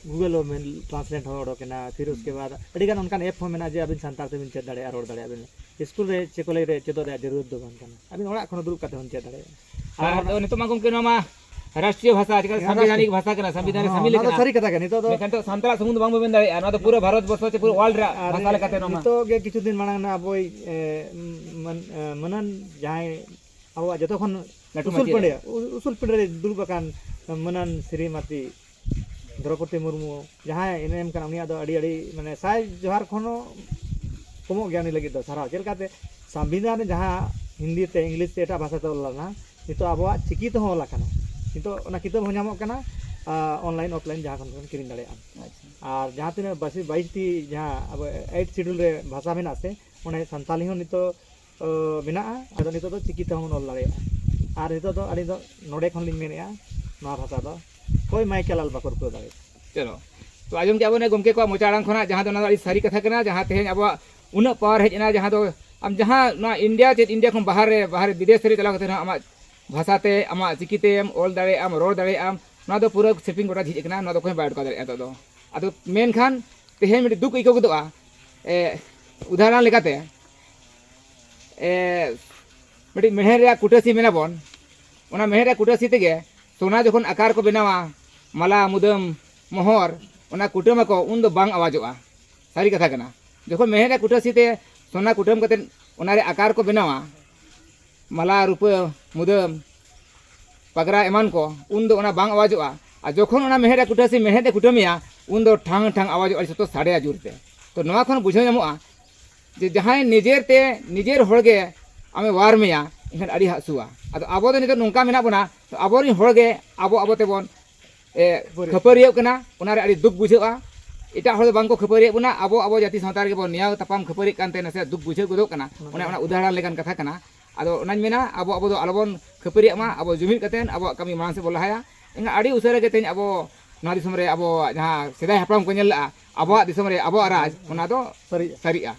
Google ᱦᱚᱸ ᱴᱨᱟᱱᱥᱞᱮᱴ ᱦᱚᱸ ᱚᱰᱚᱠ ᱮᱱᱟ, ᱯᱷᱤᱨ ᱩᱥᱠᱮ ᱵᱟᱫ ᱟᱹᱰᱤ ᱜᱟᱱ ᱚᱱᱠᱟᱱ ᱮᱯ ᱦᱚᱸ ᱢᱮᱱᱟᱜᱼᱟ ᱡᱮ ᱟᱹᱵᱤᱱ ᱥᱟᱱᱛᱟᱲ ᱛᱮᱵᱤᱱ ᱪᱮᱫ ᱫᱟᱲᱮᱭᱟᱜᱼᱟ, ᱨᱚᱲ ᱫᱟᱲᱮᱭᱟᱜᱼᱟ ᱵᱤᱱ᱾ ᱥᱠᱩᱞ ᱨᱮ ᱪᱮ ᱠᱚᱞᱮᱡᱽ ᱨᱮ ᱪᱮᱫᱚᱜ ᱨᱮᱭᱟᱜ ᱡᱟᱹᱨᱩᱲᱟᱛ ᱫᱚ ᱵᱟᱝ ᱠᱟᱱᱟ, ᱟᱹᱵᱤᱱ ᱚᱲᱟᱜ ᱠᱷᱚᱱ ᱦᱚᱸ ᱫᱩᱲᱩᱵ ᱠᱟᱛᱮ ᱦᱚᱸ ᱪᱮᱫ ᱫᱟᱲᱮᱭᱟᱜᱼᱟ᱾ ᱟᱨ ᱟᱨ ᱱᱤᱛᱚᱜ ᱢᱟ ᱜᱚᱢᱠᱮ, ᱱᱚᱣᱟ ᱢᱟ ᱨᱟᱥᱴᱨᱤᱭᱚ ᱵᱷᱟᱥᱟ, ᱪᱮᱠᱟ ᱦᱮᱸ, ᱥᱟᱝᱵᱤᱫᱷᱟᱱᱤᱠ ᱨᱟᱥᱴᱨᱤᱭᱚ᱾ ᱵᱷᱟᱥᱟ ᱠᱟᱱᱟ, ᱥᱟᱝᱵᱤᱫᱷᱟᱱ ᱨᱮ ᱦᱚᱸ, ᱥᱟᱢᱤᱞ ᱱᱚᱣᱟ ᱫᱚ ᱟᱠᱟᱱᱟ᱾ ᱥᱟᱹᱨᱤ ᱠᱟᱛᱷᱟ ᱜᱮ᱾ ᱱᱤᱛᱚᱜ ᱫᱚ ᱢᱮᱱᱠᱷᱟᱱ ᱱᱤᱛᱚᱜ ᱥᱟᱱᱛᱟᱲᱟᱜ ᱥᱩᱢᱩᱝ ᱫᱚ ᱵᱟᱝ ᱵᱚᱱ ᱢᱮᱱ ᱫᱟᱲᱮᱭᱟᱜᱼᱟ, ᱱᱚᱣᱟ ᱫᱚ ᱯᱩᱨᱟᱹ ᱵᱷᱟᱨᱚᱛ ᱵᱚᱨᱥᱚ ᱪᱮ ᱯᱩᱨᱟᱹ ᱣᱟᱨᱞᱰ ᱨᱮᱭᱟᱜ ᱟᱨ ᱵᱷᱟᱥᱟ ᱞᱮᱠᱟᱛᱮ ᱱᱚᱣᱟ ᱢᱟ᱾ ᱱᱤᱛᱚᱜ ᱜᱮ ᱠᱤᱪᱷᱩ ᱫᱤᱱ ᱢᱟᱲᱟᱝ ᱱᱟᱜ ᱟᱵᱚᱭᱤᱡ, ᱮ, ᱢᱟᱹᱱ-, ᱮ, ᱢᱟᱹᱱᱟᱱ ᱡᱟᱦᱟᱸᱭ ᱟᱵᱚᱣᱟᱜ ᱡᱚᱛᱚ ᱠᱷᱚᱱ ᱞᱟᱹᱴᱩ ᱩᱥᱩᱞ ᱢᱟᱪᱮᱫ᱾ ᱯᱤᱸᱰᱟᱹ, ᱩ-, ᱩᱥᱩᱞ ᱯᱤᱸᱰᱟᱹ ᱨᱮ ᱫᱩᱲᱩᱵ ᱟᱠᱟᱱ ᱢᱟᱹᱱᱟᱱ ᱥᱨᱤᱢᱟᱛᱤ ᱫᱨᱚᱯᱚᱫᱤ ᱢᱩᱨᱢᱩ, ᱡᱟᱦᱟᱸᱭ ᱮᱱᱮᱢ ᱠᱟᱱᱟ, ᱩᱱᱤᱭᱟᱜ ᱫᱚ ᱟᱹᱰᱤ, ᱟᱹᱰᱤ, ᱢᱟᱱᱮ, ᱥᱟᱭ ᱡᱚᱦᱟᱨ ᱠᱷᱚᱱ ᱦᱚᱸ ᱠᱚᱢᱚᱜ ᱜᱮᱭᱟ ᱩᱱᱤ ᱞᱟᱹᱜᱤᱫ ᱫᱚ ᱥᱟᱨᱦᱟᱣ᱾ ᱪᱮᱫ ᱞᱮᱠᱟᱛᱮ ᱥᱚᱝᱵᱤᱫᱷᱟᱱ ᱨᱮ ᱡᱟᱦᱟᱸ ᱦᱤᱱᱫᱤ ᱛᱮ, ᱤᱝᱞᱤᱥ ᱛᱮ, ᱮᱴᱟᱜ ᱵᱷᱟᱥᱟ ᱛᱮ ᱚᱞ ᱞᱮᱱᱟ, ᱱᱤᱛᱚᱜ ᱟᱵᱚᱣᱟᱜ ᱪᱤᱠᱤ ᱛᱮᱦᱚᱸ ᱚᱞ ᱟᱠᱟᱱᱟ᱾ ᱱᱤᱛᱚᱜ ᱚᱱᱟ ᱠᱤᱛᱟᱹᱵ ᱦᱚᱸ ᱧᱟᱢᱚᱜ ᱠᱟᱱᱟ, ᱟ, online offline ᱡᱟᱦᱟᱸ ᱠᱷᱚᱱ ᱵᱚᱱ ᱠᱤᱨᱤᱧ ᱫᱟᱲᱮᱭᱟᱜᱼᱟ᱾ ᱟᱪᱪᱷᱟ᱾ ᱟᱨ ᱡᱟᱦᱟᱸ ᱛᱤᱱᱟᱹᱜ ᱵᱟᱭᱤᱥ ᱴᱤ ᱡᱟᱦᱟᱸ ᱟᱵᱚ eighth schedule ᱨᱮ ᱵᱷᱟᱥᱟ ᱢᱮᱱᱟᱜ ᱥᱮ, ᱚᱸᱰᱮ ᱥᱟᱱᱛᱟᱞᱤ ᱦᱚᱸ ᱱᱤᱛᱚᱜ ᱚ, ᱢᱮᱱᱟᱜᱼᱟ᱾ ᱟᱫᱚ ᱱᱤᱛᱚᱜ ᱫᱚ ᱪᱤᱠᱤ ᱛᱮᱦᱚᱸ ᱵᱚᱱ ᱚᱞ ᱫᱟᱲᱮᱭᱟᱜᱼᱟ᱾ ᱟᱨ ᱱᱤᱛᱚᱜ ᱫᱚ ᱟᱹᱞᱤᱧ ᱫᱚ ᱱᱚᱰᱮ ᱠᱷᱚᱱ ᱞᱤᱧ ᱢᱮᱱᱮᱫᱼᱟ, ᱱᱚᱣᱟ ᱵᱷᱟᱥᱟ ᱫᱚ ᱚᱠᱚᱭ ᱢᱟᱭᱠᱮᱞ ᱟᱞ ᱵᱟᱠᱚ ᱨᱩᱠᱟᱹᱣ ᱫᱟᱲᱮᱭᱟᱜᱼᱟ᱾ ᱪᱚᱞᱚ, ᱛᱚ ᱟᱸᱡᱚᱢ ᱠᱮᱫᱼᱟ ᱵᱚᱱ ᱜᱚᱢᱠᱮ ᱠᱚᱣᱟᱜ ᱢᱚᱪᱟ ᱟᱲᱟᱝ ᱠᱷᱚᱱᱟᱜ, ᱡᱟᱦᱟᱸ ᱫᱚ ᱚᱱᱟ ᱫᱚ ᱟᱹᱰᱤ ᱥᱟᱹᱨᱤ ᱠᱟᱛᱷᱟ ᱠᱟᱱᱟ, ᱡᱟᱦᱟᱸ ᱛᱮᱦᱮᱧ ᱟᱵᱚᱣᱟᱜ ᱩᱱᱟᱹᱜ power ᱦᱮᱡ ᱮᱱᱟ, ᱡᱟᱦᱟᱸ ᱫᱚ ᱟᱢ ᱡᱟᱦᱟᱸ ᱱᱚᱣᱟ ᱤᱱᱰᱤᱭᱟ ᱪᱮᱫ ᱤᱱᱰᱤᱭᱟ ᱠᱷᱚᱱ ᱵᱟᱦᱟᱨ ᱨᱮ, ᱵᱟᱦᱨᱮ ᱵᱤᱫᱮᱥ ᱨᱮ ᱪᱟᱞᱟᱣ ᱠᱟᱛᱮ ᱨᱮᱦᱚᱸ ᱟᱢᱟᱜ ᱵᱷᱟᱥᱟ ᱛᱮ, ᱟᱢᱟᱜ ᱪᱤᱠᱤ ᱛᱮᱢ ᱚᱞ ᱫᱟᱲᱮᱭᱟᱜᱼᱟᱢ, ᱨᱚᱲ ᱫᱟᱲᱮᱭᱟᱜᱼᱟᱢ, ᱱᱚᱣᱟ ᱫᱚ ᱯᱩᱨᱟᱹ ᱥᱮᱯᱤᱝ ᱜᱚᱴᱟ ᱡᱷᱤᱡ ᱟᱠᱟᱱᱟ, ᱱᱚᱣᱟ ᱫᱚ ᱚᱠᱚᱭ ᱦᱚᱸ ᱵᱟᱭ ᱟᱴᱠᱟᱣ ᱫᱟᱲᱮᱭᱟᱜᱼᱟ ᱱᱤᱛᱚᱜ ᱫᱚ᱾ ᱟᱫᱚ ᱢᱮᱱᱠᱷᱟᱱ ᱛᱮᱦᱮᱧ ᱢᱤᱫᱴᱤᱡ ᱫᱩᱠ ᱟᱹᱭᱠᱟᱹᱣ ᱜᱚᱫᱚᱜᱼᱟ, ᱮ, ᱩᱫᱟᱦᱚᱨᱚᱱ ᱞᱮᱠᱟᱛᱮ, ᱮ, ᱢᱤᱫᱴᱤᱡ ᱢᱮᱬᱦᱮᱫ ᱨᱮᱭᱟᱜ ᱠᱩᱴᱟᱹᱥᱤ ᱢᱮᱱᱟᱵᱚᱱ, ᱚᱱᱟ ᱢᱮᱬᱦᱮᱫ ᱨᱮᱭᱟᱜ ᱠᱩᱴᱟᱹᱥᱤ ᱛᱮᱜᱮ ᱥᱚᱱᱟ ᱡᱚᱠᱷᱚᱱ ᱟᱠᱟᱨ ᱠᱚ ᱵᱮᱱᱟᱣᱟ, ᱢᱟᱞᱟ, ᱢᱩᱫᱟᱹᱢ, ᱢᱚᱦᱚᱨ, ᱚᱱᱟ ᱠᱩᱴᱟᱹᱢ ᱟᱠᱚ, ᱩᱱ ᱫᱚ ᱵᱟᱝ ᱟᱣᱟᱡᱚᱜᱼᱟ᱾ ᱥᱟᱹᱨᱤ ᱠᱟᱛᱷᱟ ᱠᱟᱱᱟ᱾ ᱡᱚᱠᱷᱚᱱ ᱢᱮᱬᱦᱮᱫ ᱨᱮᱭᱟᱜ ᱠᱩᱴᱟᱹᱥᱤ ᱛᱮ ᱥᱚᱱᱟ ᱠᱩᱴᱟᱹᱢ ᱠᱟᱛᱮ ᱚᱱᱟ ᱨᱮ ᱟᱠᱟᱨ ᱠᱚ ᱵᱮᱱᱟᱣᱟ, ᱢᱟᱞᱟ, ᱨᱩᱯᱟᱹ, ᱢᱩᱫᱟᱹᱢ, ᱯᱟᱜᱽᱨᱟ ᱮᱢᱟᱱ ᱠᱚ, ᱩᱱ ᱫᱚ ᱚᱱᱟ ᱵᱟᱝ ᱟᱣᱟᱡᱚᱜᱼᱟ᱾ ᱟᱨ ᱡᱚᱠᱷᱚᱱ ᱚᱱᱟ ᱢᱮᱬᱦᱮᱫ ᱨᱮ ᱠᱩᱴᱟᱹᱥᱤ ᱢᱮᱬᱦᱮᱫ ᱮ ᱠᱩᱴᱟᱹᱢᱮᱭᱟ, ᱩᱱ ᱫᱚ ᱴᱷᱟᱝ ᱴᱷᱟᱝ ᱟᱣᱟᱡᱚᱜᱼᱟ, ᱟᱹᱰᱤ ᱥᱚᱠᱛᱚ ᱥᱟᱰᱮᱭᱟ ᱡᱳᱨ ᱛᱮ᱾ ᱛᱚ ᱱᱚᱣᱟ ᱠᱷᱚᱱ ᱵᱩᱡᱷᱟᱹᱣ ᱧᱟᱢᱚᱜᱼᱟ ᱡᱮ ᱡᱟᱦᱟᱸᱭ ᱱᱤᱡᱮᱨ ᱛᱮ ᱱᱤᱡᱮᱨ ᱦᱚᱲ ᱜᱮ ᱟᱢᱮ ᱣᱟᱨ ᱢᱮᱭᱟ, ᱮᱱᱠᱷᱟᱱ ᱟᱹᱰᱤ ᱦᱟᱹᱥᱩᱣᱟ᱾ ᱟᱫᱚ ᱟᱵᱚ ᱫᱚ ᱱᱤᱛᱚᱜ ᱱᱚᱝᱠᱟ ᱢᱮᱱᱟᱜ ᱵᱚᱱᱟ, ᱛᱚ ᱟᱵᱚᱨᱮᱱ ᱦᱚᱲ ᱜᱮ ᱟᱵᱚ ᱟᱵᱚ ᱛᱮᱵᱚᱱ, ᱮ, ᱠᱷᱟᱹᱯᱟᱹᱨᱤᱭᱟᱹᱜ ᱠᱟᱱᱟ, ᱚᱱᱟᱨᱮ ᱟᱹᱰᱤ ᱫᱩᱠ ᱵᱩᱡᱷᱟᱹᱜᱼᱟ᱾ ᱮᱴᱟᱜ ᱦᱚᱲ ᱫᱚ ᱵᱟᱝ ᱠᱚ ᱠᱷᱟᱹᱯᱟᱹᱨᱤᱭᱟᱹᱜ ᱵᱚᱱᱟ, ᱟᱵᱚ ᱟᱵᱚ ᱡᱟᱹᱛᱤ ᱥᱟᱶᱛᱟ ᱨᱮᱜᱮ ᱵᱚᱱ ᱱᱮᱭᱟᱣ ᱛᱟᱯᱟᱢ ᱠᱷᱟᱹᱯᱟᱹᱨᱤᱜ ᱠᱟᱱᱛᱮ ᱱᱟᱥᱮ ᱫᱩᱠ ᱵᱩᱡᱷᱟᱹᱣ ᱜᱚᱫᱚᱜ ᱠᱟᱱᱟ᱾ ᱚᱱᱮ ᱚᱱᱟ ᱩᱫᱟᱦᱚᱨᱚᱱ ᱞᱮᱠᱟᱱ ᱠᱟᱛᱷᱟ ᱠᱟᱱᱟ᱾ ᱟᱫᱚ ᱚᱱᱟᱧ ᱢᱮᱱᱟ, ᱟᱵᱚ ᱟᱵᱚ ᱫᱚ ᱟᱞᱚᱵᱚᱱ ᱠᱷᱟᱹᱯᱟᱹᱨᱤᱭᱟᱜ ᱢᱟ, ᱟᱵᱚ ᱡᱩᱢᱤᱫ ᱠᱟᱛᱮᱫ ᱟᱵᱚᱣᱟᱜ ᱠᱟᱹᱢᱤ ᱢᱟᱲᱟᱝ ᱥᱮᱫ ᱵᱚᱱ ᱞᱟᱦᱟᱭᱟ᱾ ᱮᱱᱠᱷᱟᱱ ᱟᱹᱰᱤ ᱩᱥᱟᱹᱨᱟ ᱜᱮ ᱛᱮᱦᱮᱧ ᱟᱵᱚ ᱱᱚᱣᱟ ᱫᱤᱥᱚᱢ ᱨᱮ ᱟᱵᱚᱣᱟᱜ ᱡᱟᱦᱟᱸ ᱥᱮᱫᱟᱭ ᱦᱟᱯᱲᱟᱢ ᱠᱚ ᱧᱮᱞ ᱞᱮᱜᱼᱟ, ᱟᱵᱚᱣᱟᱜ ᱫᱤᱥᱚᱢ ᱨᱮ ᱟᱵᱚᱣᱟᱜ ᱨᱟᱡᱽ, ᱚᱱᱟ ᱫᱚ ᱥᱟᱹᱨᱤᱜᱼᱟ᱾ ᱥᱟᱹᱨᱤᱜᱼᱟ᱾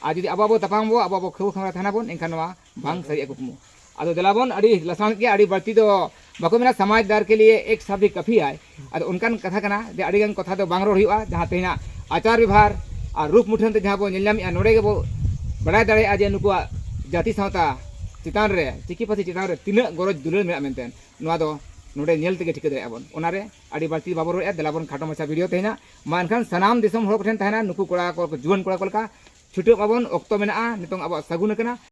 ᱟᱨ ᱡᱩᱫᱤ ᱟᱵᱚ ᱟᱵᱚ ᱛᱟᱯᱟᱢ ᱟᱵᱚ, ᱟᱵᱚ ᱟᱵᱚ ᱠᱷᱟᱹᱣᱟᱹ ᱠᱷᱟᱢᱨᱟ ᱛᱟᱦᱮᱱᱟ ᱵᱚᱱ, ᱮᱱᱠᱷᱟᱱ ᱱᱚᱣᱟ ᱵᱟᱝ ᱥᱟᱹᱨᱤᱜᱼᱟ ᱠᱩᱠᱢᱩ᱾ ᱟᱫᱚ ᱫᱮᱞᱟ ᱵᱚᱱ, ᱟᱹᱰᱤ ᱞᱟᱥᱟᱱ ᱜᱮᱭᱟ, ᱟᱹᱰᱤ ᱵᱟᱹᱲᱛᱤ ᱫᱚ ᱵᱟᱠᱚ ᱢᱮᱱᱟ, ᱥᱟᱢᱟᱡᱽ ᱫᱟᱨ ᱠᱮ ᱞᱤᱭᱮ ᱮᱠ ᱥᱟᱵᱫ ᱦᱤ ᱠᱟᱯᱷᱤ ᱦᱟᱭ᱾ ᱟᱫᱚ ᱚᱱᱠᱟᱱ ᱠᱟᱛᱷᱟ ᱠᱟᱱᱟ ᱡᱮ ᱟᱹᱰᱤ ᱜᱟᱱ ᱠᱟᱛᱷᱟ ᱫᱚ ᱵᱟᱝ ᱨᱚᱲ ᱦᱩᱭᱩᱜᱼᱟ, ᱡᱟᱦᱟᱸ ᱛᱮᱦᱮᱧᱟᱜ ᱟᱪᱟᱨ ᱵᱮᱵᱷᱟᱨ ᱟᱨ ᱨᱩᱯ ᱢᱩᱴᱷᱟᱹᱱ ᱛᱮ ᱡᱟᱦᱟᱸ ᱵᱚ ᱧᱮᱞ ᱧᱟᱢᱮᱜᱼᱟ, ᱱᱚᱰᱮ ᱜᱮᱵᱚ ᱵᱟᱲᱟᱭ ᱫᱟᱲᱮᱭᱟᱜᱼᱟ ᱡᱮ ᱱᱩᱠᱩᱣᱟᱜ ᱡᱟᱹᱛᱤ ᱥᱟᱶᱛᱟ ᱪᱮᱛᱟᱱ ᱨᱮ, ᱪᱤᱠᱤ ᱯᱟᱹᱨᱥᱤ ᱪᱮᱛᱟᱱ ᱨᱮ ᱛᱤᱱᱟᱹᱜ ᱜᱚᱨᱚᱡᱽ ᱫᱩᱞᱟᱹᱲ ᱢᱮᱱᱟᱜ ᱢᱮᱱᱛᱮ᱾ ᱱᱚᱣᱟ ᱫᱚ ᱱᱚᱰᱮ ᱧᱮᱞ ᱛᱮᱜᱮ ᱴᱷᱤᱠᱟᱹ ᱫᱟᱲᱮᱭᱟᱜᱼᱟ ᱵᱚᱱ᱾ ᱚᱱᱟᱨᱮ ᱟᱹᱰᱤ ᱵᱟᱹᱲᱛᱤ ᱵᱟᱵᱚᱱ ᱨᱚᱲᱮᱫᱼᱟ, ᱫᱮᱞᱟ ᱵᱚᱱ ᱠᱷᱟᱴᱚ ᱢᱟᱪᱷᱟ video ᱛᱮᱦᱮᱧᱟᱜ᱾ ᱢᱟ ᱮᱱᱠᱷᱟᱱ ᱥᱟᱱᱟᱢ ᱫᱤᱥᱚᱢ ᱦᱚᱲ ᱠᱚᱴᱷᱮᱱ ᱛᱟᱦᱮᱱᱟ, ᱱᱩᱠᱩ ᱠᱚᱲᱟ ᱠᱚ, ᱡᱩᱣᱟᱹᱱ ᱠᱚᱲᱟ ᱠᱚ ᱞᱮᱠᱟ ᱪᱷᱩᱴᱟᱹᱜ ᱢᱟᱵᱚᱱ, ᱚᱠᱛᱚ ᱢᱮᱱᱟᱜᱼᱟ, ᱱᱤᱛᱚᱝ ᱟᱵᱚᱣᱟᱜ ᱥᱟᱹᱜᱩᱱ ᱟᱠᱟᱱᱟ᱾